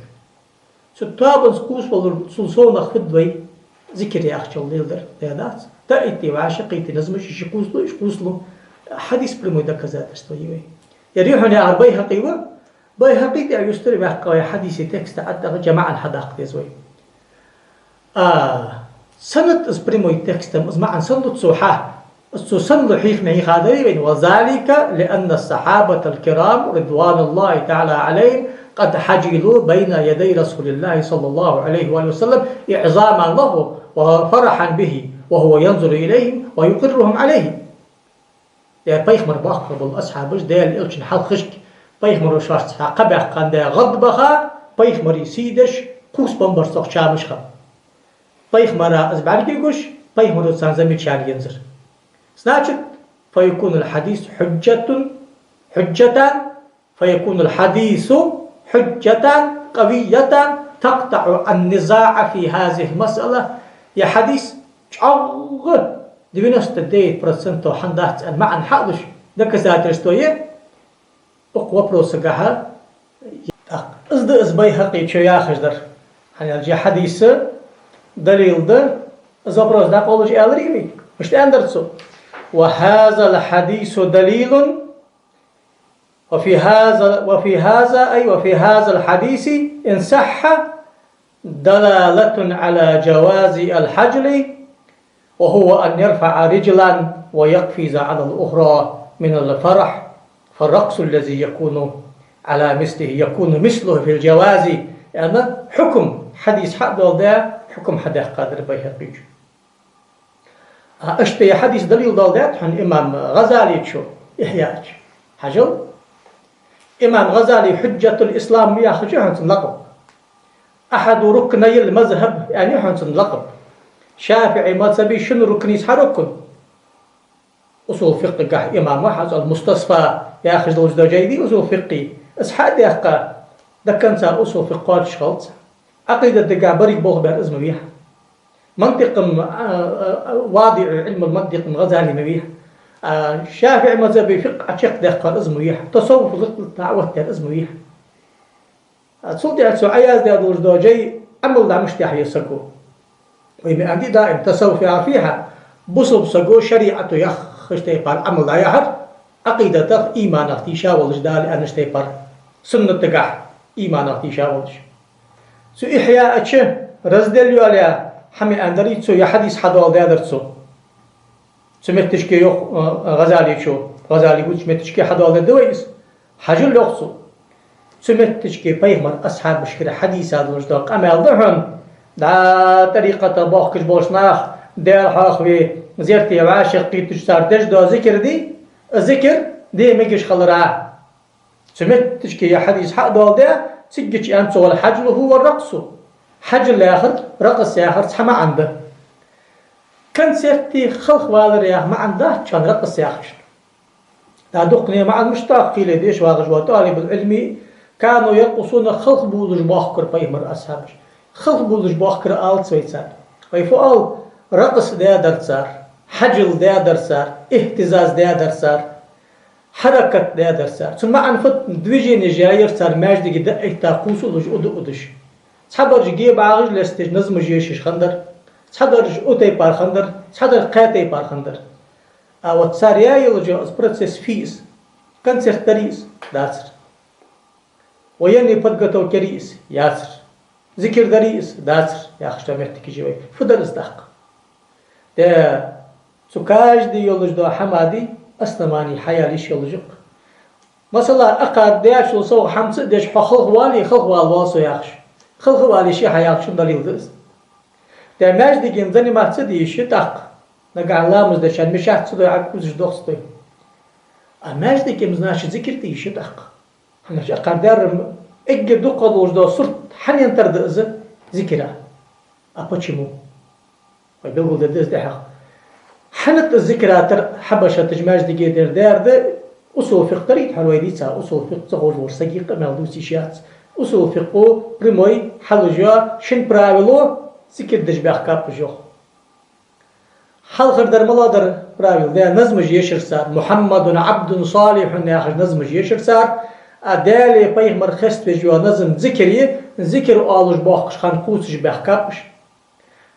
Цу тоабанца кхувсавалар, цул совнагӀа фуд вай зикар яхачул леладар, даьдац. ТӀаитте вӀашагӀкхийтте назмаш, иштта кхувсалу, иштта кхувсалу. Хьадис прямой доказательство я вай. Ер юхьанца яхар Байхьакъи ва, Байхьакъи тӀа юстара ваьккха вай хьадиса текста, аттагӀа жамаӀан хьадаккха деза вай. А, санат из прямой текстом, из маӀан санлу цо хьа, из цо санлу хьийха ма хьийхадарий вайна, وذلك لأن الصحابة الكرام رضوان الله تعالى عليهم قد حجلوا بين يدي رسول الله صلى الله عليه وآله وسلم إعظاما له وفرحا به وهو ينظر إليهم ويقرهم عليه. Ер пайхамар боккхагӀа бола асхьабаш Даьла элчан хьалхашка пайхамаро шоашца хьакхаъ баьккха хиннад, гӀадда баха, пайхамара сий деш, кхувсабенна бар цох чамаш хинна. Пайхамара из бӀаргагуш, пайхамаро царна замечани ензар. Значит, فيكون الحديث حجة، حجة، فيكون الحديث حجة قوية تقطع النزاع في هذه المسألة. Ер хьадис чӀоагӀа девяносто девять процентов хьадац аьнна маӀан хьалуш доказательство я укх вопросагахьа. ТӀаккха из да из Байхьакъичо яхаш дар. ХӀана аьлча ер хьадис далил да, из вопрос дӀакъовлаш аьлар вай. Мишта аьннадар цо: وهذا الحديث دليل وفي هذا، وفي هذا، أي وفي هذا الحديث إن صح دلالة على جواز الحجل، وهو أن يرفع رجلا ويقفز على الأخرى من الفرح، فالرقص الذي يكون على مثله يكون مثله في الجواز. Яъни хьукам, хьадис хьадоаладаь, хьукам хьадаьккхадар Байхьакъе. А, иштта ер хьадис далил доаладаьд хьона имам ГӀазалечо Ихьяъ чу. Хьажал, имам ГӀазали Хьуджжатул-Ислам ма яххача хьона цун лакъаб. أحد ركني المذهب аьнна я хьона цун лакъаб. ШафиӀий мазхӀаба шин рукнех цхьа рукн. Усул фикъхӀагахь имам ва хьона, Ал-Мустасфа яхаш долаш дола жай дий усул фикъхӀа. Из хьа а даьккха, до конца усул фикъхӀ кхоачаш хилац. Ӏакъидата дегӀа берригаш болх бер из ма вий хьона. Мантикъ-м, а, а, а, вадиӀу Ӏилмул мантикъ-м ГӀазали ма вий хьона. А, ШафиӀий мазхӀаба фикъхӀ чакхдаьккхар из ма вий хьона. Тасаввуф лакхе дӀаоттаяьр из ма вий хьона. А, цул тӀехьа цо Ӏаяздаь долаш дола жай Ӏамал дӀа мишта яхьа еза саго. Вай ма аьннадий даим, тасаввуф яхар фу я хьона, бусалба саго шариӀато яхача тайпара Ӏамал дӀаяхьар, Ӏакъидатах, иманах тийша волаш, Дала аьннача тайпара, суннатагахь иманах тийша волаш. Цу Ихьяъ чу раздел йоалаяь хӀама аьннадар цо, е хьадис хьадоаладаьдар цо. Цу метташка йоах, а, ГӀазалечо, ГӀазале гуча метташка хьадоаладаьд вай из. Хьажал, йоах цо. Цу метташка пайхамара асхьабашкара хьадийца долаш дола къамаьл да хьона, дӀа тӀарикъата бохкаш болаш нах, Даьла хьоахаве, зерате вӀашагӀкхийтача цар деш дола зикар дий, зикар де мегаш хилара. Цу метташка ер хьадис хьа а доаладаь, цигача аьннад цо: والحجل هو الرقص. Хьажал яхар, ракъс яхар цхьа маӀан да. Концерте халхавалар яха маӀан дац цун ракъс яхачун. ДӀа дуккхане маӀан мишта да, кхеле деша вагӀаш вола тӀалибул-Ӏилми: كانوا يرقصون, халхабувлаш боахкар пайхамара асхьабаш. Халхабувлаш боахкар алац вай царна. Вай фу оал? Ракъс даьдар цар, хьажал даьдар цар, ихьтизаз даьдар цар. Хьаракат даьдар цар. Цун маӀан фуд? Движенеш яьяр цар маьждиге дӀаэтта, кхувсалуш, уда удаш. Цхьабараш гебагӀаш лесташ назмаш ешаш хиннадар, цхьадараш укх тайпара хиннадар, цхьадараш кхаь тайпара хиннадар. А вот цар яь йолаш йола из процесс фу я из? Концерт дарий из? Дацар. Военни подготовка ярий из? Яцар. Зикар дарий из? Дацар, яхаш да моттигаш я вай. Фу дар из тӀаккха? Де, цу каждый йолаш дола хӀама дий, основани хьаяла йиш йолаш я-кх. Масала, акхар дечул совгӀа хӀама ца а деш, хьо халхавале, халхавала воал со яхаш. Халхавале ше хьа яхачун далил да из. Де, маьждиге заниматься де йиш я тӀаккха. Нагахь ламаз деча мешать ца дой, Ӏа кӀузаш дохц дой. А маьждиге, значит, зикар де йиш я тӀаккха. ХӀана аьлча акхар даьр-м эггара дукхагӀа долаш дола сурт хьанна тара да из? Зикара. А почему? Вай белгалдергда из дехьа. ХӀана да из зикара тара Хьабашата маьждиге даьр? Даьр да, усул фикъхӀ дарий хьона вай дийца, усул фикъхӀ ца ховш волча сага къамаьл дувца йиш яц. Усул фикъхӀо прямой хьалуш я шин правило, зикар деш баьхкаб уж, йоах. Хьалхара дар малагӀа дар правило? Де, назмаш ешар цар, محمد عبد صالح яхаш назмаш ешар цар, а Даьлеи пайхамареи хеставеш йола назам зикар я, зикар оалаш боахкаш хана кхувсаш баьхкаб уж.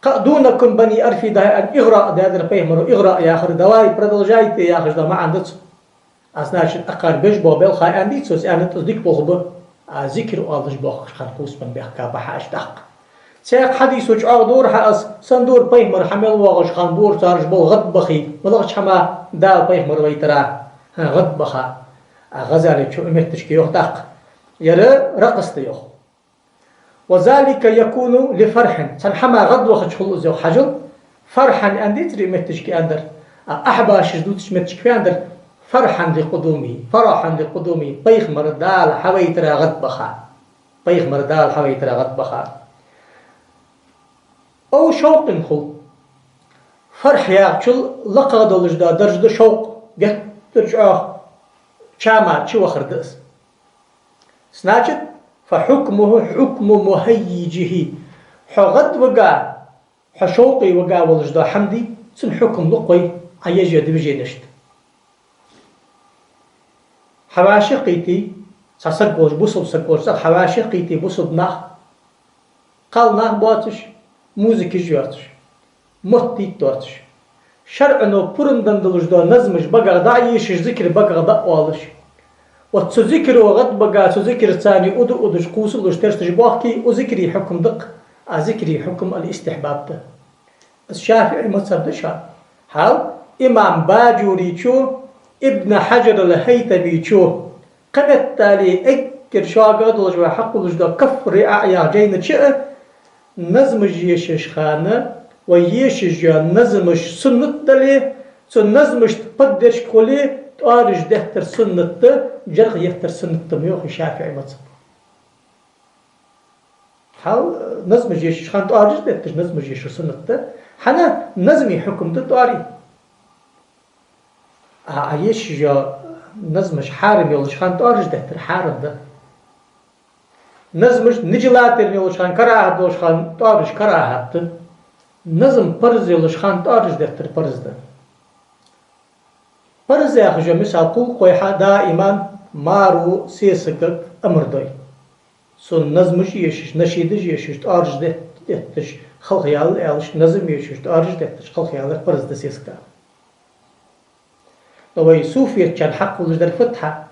Кхы а دونكم بني أرفدة аьнна игӀраъ даьдар пайхамаро, игӀраъ яхар, давай, продолжайте яхаш дола маӀан да цун. А значит, акхар беш бола белха аьннадий цо, из аьннад, из дика болх ба. А зикар оалаш боахкаш хана кхувсабенна баьхкаб хьа уж тӀаккха. Цхьаькха хьадисо чӀоагӀдора хьа из, сендора пайхамар хьа мел воагӀаш хана бора цар уж бола гӀадбахий, малагӀча хӀаман Дала пайхамар вайтар? ХӀа, гӀадбаха. А ГӀазалечо укх метташка йоах тӀаккха: ер ракъс да, йоах. وذلك يكون لفرح. Цхьан хӀаман гӀадвахача хул из, йоах, хьажал. فرحا аьннадеций укх метташка аьннадар? А ахьбашаша дувцача метташка фу аьннадар? فرحا لقدومه، فرحا لقدومه. Пайхамар Дала хьавайтара гӀадбаха. Пайхамар Дала хьавайтара гӀадбаха. أو شوق хул. Фархь яхачул лакхагӀа долаш дола дарж да шовкъ, геттара чӀоагӀа чама чувахар да из. Значит, فحكمه حكم مهيجه. Хьо гӀадвига, хьо шовкъе вига волаш дола хӀама дий, цун хьукам лу-кх вай, Ӏа еш йола движенешта. ХьавӀашагӀкхийтте, цхьа саг волаш, бусалба саг волаш, цӀагӀа хьавӀашагӀкхийтте бусалба нах, кхал нах боацаш, музыкаш йоацаш, мотт йийтта доацаш. ШарӀо пурам денна долаш дола назмаш багах дӀа а ешаш, зикар багах дӀа а оалаш. Вот цу зикаро гӀадбига, цу зикарца цхьана уда удаш, кхувсалуш, терсаш боахке, укх зикара хьукам да-кх. А зикра хьукам аль-истихьбаб да. Из ШафиӀий мазхаб да шоана. Хьал имам Баджурийчо, Ибн Хьаджар аль-ХӀайтамийчо, кхыметтел эггара шога а долаш вай хьакхоллаш дола Каф риӀа яха жайна чу а, назмаш ешаш хана, вай ешаш йола назмаш суннат дале, цу назмашта поддержка хуле, тӀоараш деттар суннат да, жаргӀа еттар суннат да ма йоах ШафиӀий мазхабо. Хьал, э, назмаш ешаш хана тӀоараш детташ, назмаш ешар суннат да. ХӀана? Назма хьукам да тӀоара. А, а ешаш йола назмаш хьарам йолаш хана тӀоараш деттар хьарам да. Назмаш нежелательно йолаш хана, карахӀат долаш хана тӀоараш карахӀат да. Назм парз йолаш хана тӀоараш деттар парз да. Парз яхаш йола мисал кхувл кхойхьа даиман маро сесагага амар дой. Цунна назмаш ешаш, нашидаш ешаш, тӀоараш дет-, детташ, халхаяла аьлча, назм ешаш, тӀоараш детташ, халхаяла парз да сесага. Но вай суфиятчарна хьакхоллаш дар фуд хьа,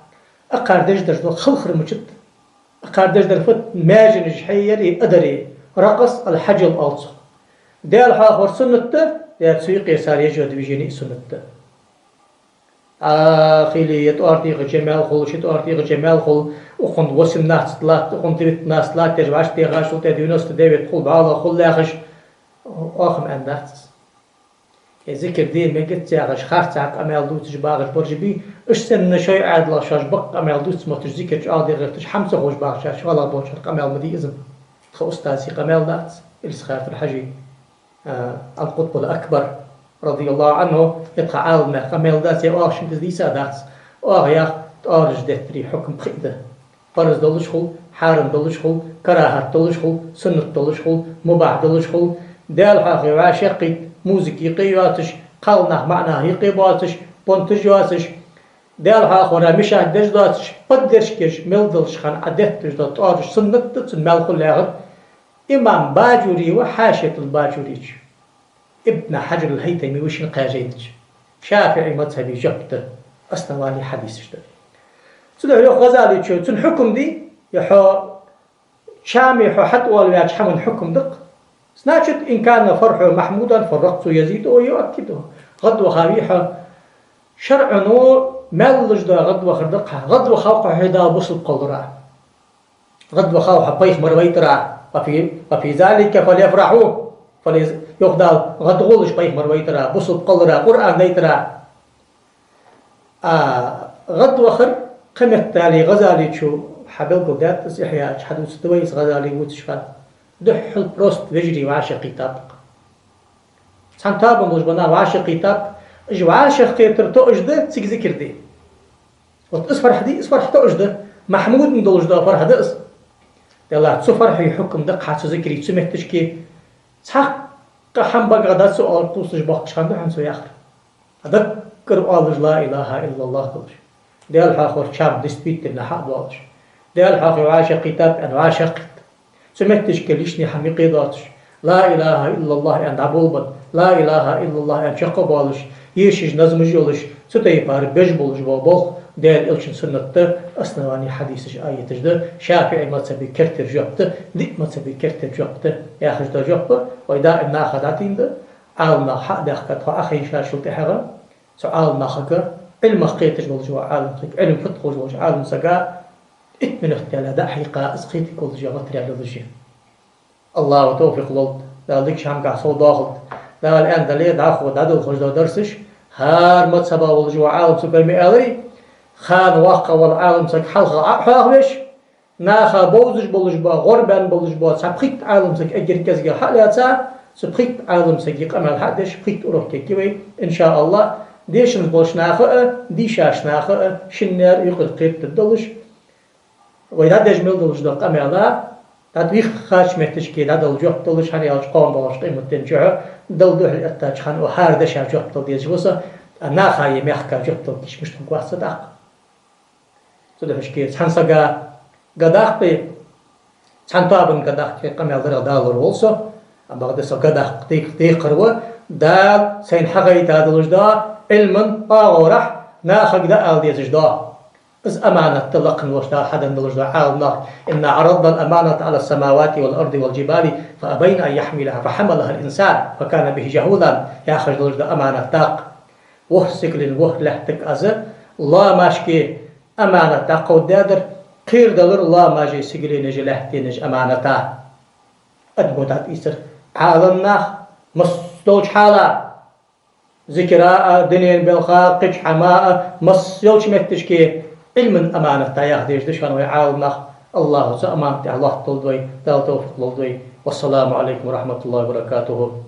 акхар деш дар дола халхар мичад, акхар деш дар фуд маьженаш хьеяри адари, ракъс аль-хьаджал оал цох. Даьла хьоахавар суннат да, е цу юкъе цар еш йола движени суннат да. А, хили, е тӀоара тӀехьа жа маьл хул, ши тӀоара тӀехьа жа маьл хул, укхун восемнадцать латт, укхун девятнадцать латт, деш вӀаши дегӀашул тӀе девяносто девять хул, бала хул яхаш, оаха ма аьннадац. Е зикр де мегац яхаш, харцахьа къамаьл дувцаш багӀаш бараш бий, уж санна шоай Ӏаьдалах шоаш бакъ къамаьл дувца мотташ, зикр чӀоагӀа де гӀерташ, хӀама ца ховш багӀаш, шоаш шоллагӀа болчар къамаьл ма дий из. Тха устазий къамаьл дац, Илсхан-Юртара Хьажий. А, аль-Къутбуль-Акбар, радияллаху Ӏанху, е тха Ӏаламнаьха къамаьл дац, е оаха шийна дийца а дац. Оаха яхар тӀоараш деттара хьукам пхиъ да. Парз долаш хул, хьарам долаш хул, карахӀат долаш хул, суннат долаш хул, мубахь долаш хул. Даьла хьоахаве вӀашагӀкхийтта, музыка юкъе йоацаш, кхалнах маӀа нах юкъе боацаш, понташ йоацаш, Даьла хьоахавара мешать деш доацаш, поддержка еш мел долаш хана Ӏа детташ дола тӀоараш суннат да, цунна маьл хул яхар. Имам Баджури ва, Хьашиятуль-Баджурийчо. Ибн Хьаджар аль-ХӀайтами ва шийна кхаь жайна чу. ШафиӀий мазхӀаба жоп да, основани хьадисаш да. Цудухьа йоах ГӀазалийчо, цун хьукам дий, е хьо чаме хьо хьатӀавоалаваьча хӀаман хьукам да-кх. Значит, إن كان فرحه محمودا فالرقص يزيده ويؤكده. ГӀадваха вий хьо, шарӀо маьл луш да гӀадвахар да-кх хьа. ГӀадвахав хьо, хье Дала бусалба кхоллара. ГӀадвахав хьо пайхамар вайтара. وفي، وفي ذلك فليفرحوا. Фалез-, йоах Дала, гӀадгӀолаш пайхамар вайтара, бусалба кхоллара, Къуръан дайтара. А, гӀадвахар кхыметтел ГӀазалийчо хьабелгалдаьд, из Ихьяъ чу хьадувцаргда вай из ГӀазали вувцаш хана. Духхьал просто вежарий вӀашагӀкхийттаб-кх. Цхьан тоабан болаш бола нах вӀашагӀкхийттаб, уж вӀашагӀкхетар тоъаш да, цига зикр де. Вот из фархь дий, из фархь тоъаш да, махьмудан долаш дола фархь да из. Делахь цу фархьий хьукам да-кх хьа цу зикра, цу метташка цхьаккха хӀама багах дац оал кхувсаш бохкаш хана да хьона цо яхар. Даггара оалаш لا إله إلا الله долаш. Даьла хьоахавар чам действительно хьа а доалаш. Даьла хьоахаве вӀашагӀкхийттаб аьнна вӀашагӀкхийтта. Цу метташка лишний хӀама юкъе доацаш. لا إله إلا الله аьнна дӀаболабенна. لا إله إلا الله аьнна чакхбоалаш. Ешаш назмаш йолаш. Цу тайпара беш болаш бола болх Даьла Элчан суннат да, основани хьадисаш, аяташ да, ШафиӀий мазхӀаба кертера жоп да, диъ мазхӀаба кертера жоп да, яхаш да жоп, вай даим наха дӀатийна да, Ӏаламнах хьа а даьхкад тхо Ӏохайшачул тӀехьагӀа, цу Ӏаламнахага, Ӏилмах кхеташ волаш вола Ӏалам саг, Ӏилма фуд ховш волча Ӏалам сага итт минут даьлча дӀа а хьийкха, из кхетаргволаш йола материал йолаш я. АллахӀа тавфикъ лолда, Дала дикача хӀамагахьа совдоахалда. Дала аьнна дале, дӀахо дӀадолхаш дола дарсаш, хӀара мазхӀаба волаш вола Ӏалам саг вай ма аьларий, хана воккха вола Ӏалам саг хьалха Ӏо а хьоахавеш, наха бовзаш болаш бола, гӀорбаьнна болаш бола цхьа пхийтта Ӏалам саг эггара кӀезигагӀа хьа а лаьца, цу пхийтта Ӏалам сага къамаьл хьа а деш, пхийтта урок кегий вай, иншааллахӀ, дешаш болча наха а, дийшача наха а шиннера юкъера кхетадергдолаш, вай дӀадеш мел долаш дола къамаьл а, дӀадийхача метташка дӀадала жоп долаш, хӀана аьлча кхоана доагӀача къематден чухь Далла духьал эттача хана укх хӀара деша жоп дала дезаш ва со, а наха е мехка жоп дала гиш мишта хургвац со тӀаккха. Цудухьа-кх цхьан сага га даккха, цхьан тоабан га даккха къамаьл дарах далар вола со, а бакъда со га даккха декхар ва, Дала сайна хьагойтта долаш дола Ӏилман оагӀорахьа нахага дӀаала дезаш дола. Из аманат да лакха волча Дала хьаденна долаш да Ӏаламнаха: «إنا عرضنا الأمانة على السماوات والأرض والجبال فأبين أن يحملنها فحملها الإنسان فكان به جهولا», яхаш долаш да аманат дакъа. ВорхӀ сигален, ворхӀ лаьттага Аз ламашка аманат дӀакховдадаьдар, кхерадалар ламаши сигаленаши лаьттанаши аманата. Адамо дӀатӀаийцар Ӏаламнаха, масса долча хьала, зикара а, дунен балха а, кхыча хӀама а, масса йолча метташка Ӏилман аманат да яха дезаш да шоана вай Ӏаламнах. АллахӀо цу аманат тӀа лоатталда вай, Дала товфикъ лолда вай. والسلام عليكم ورحمة الله وبركاته.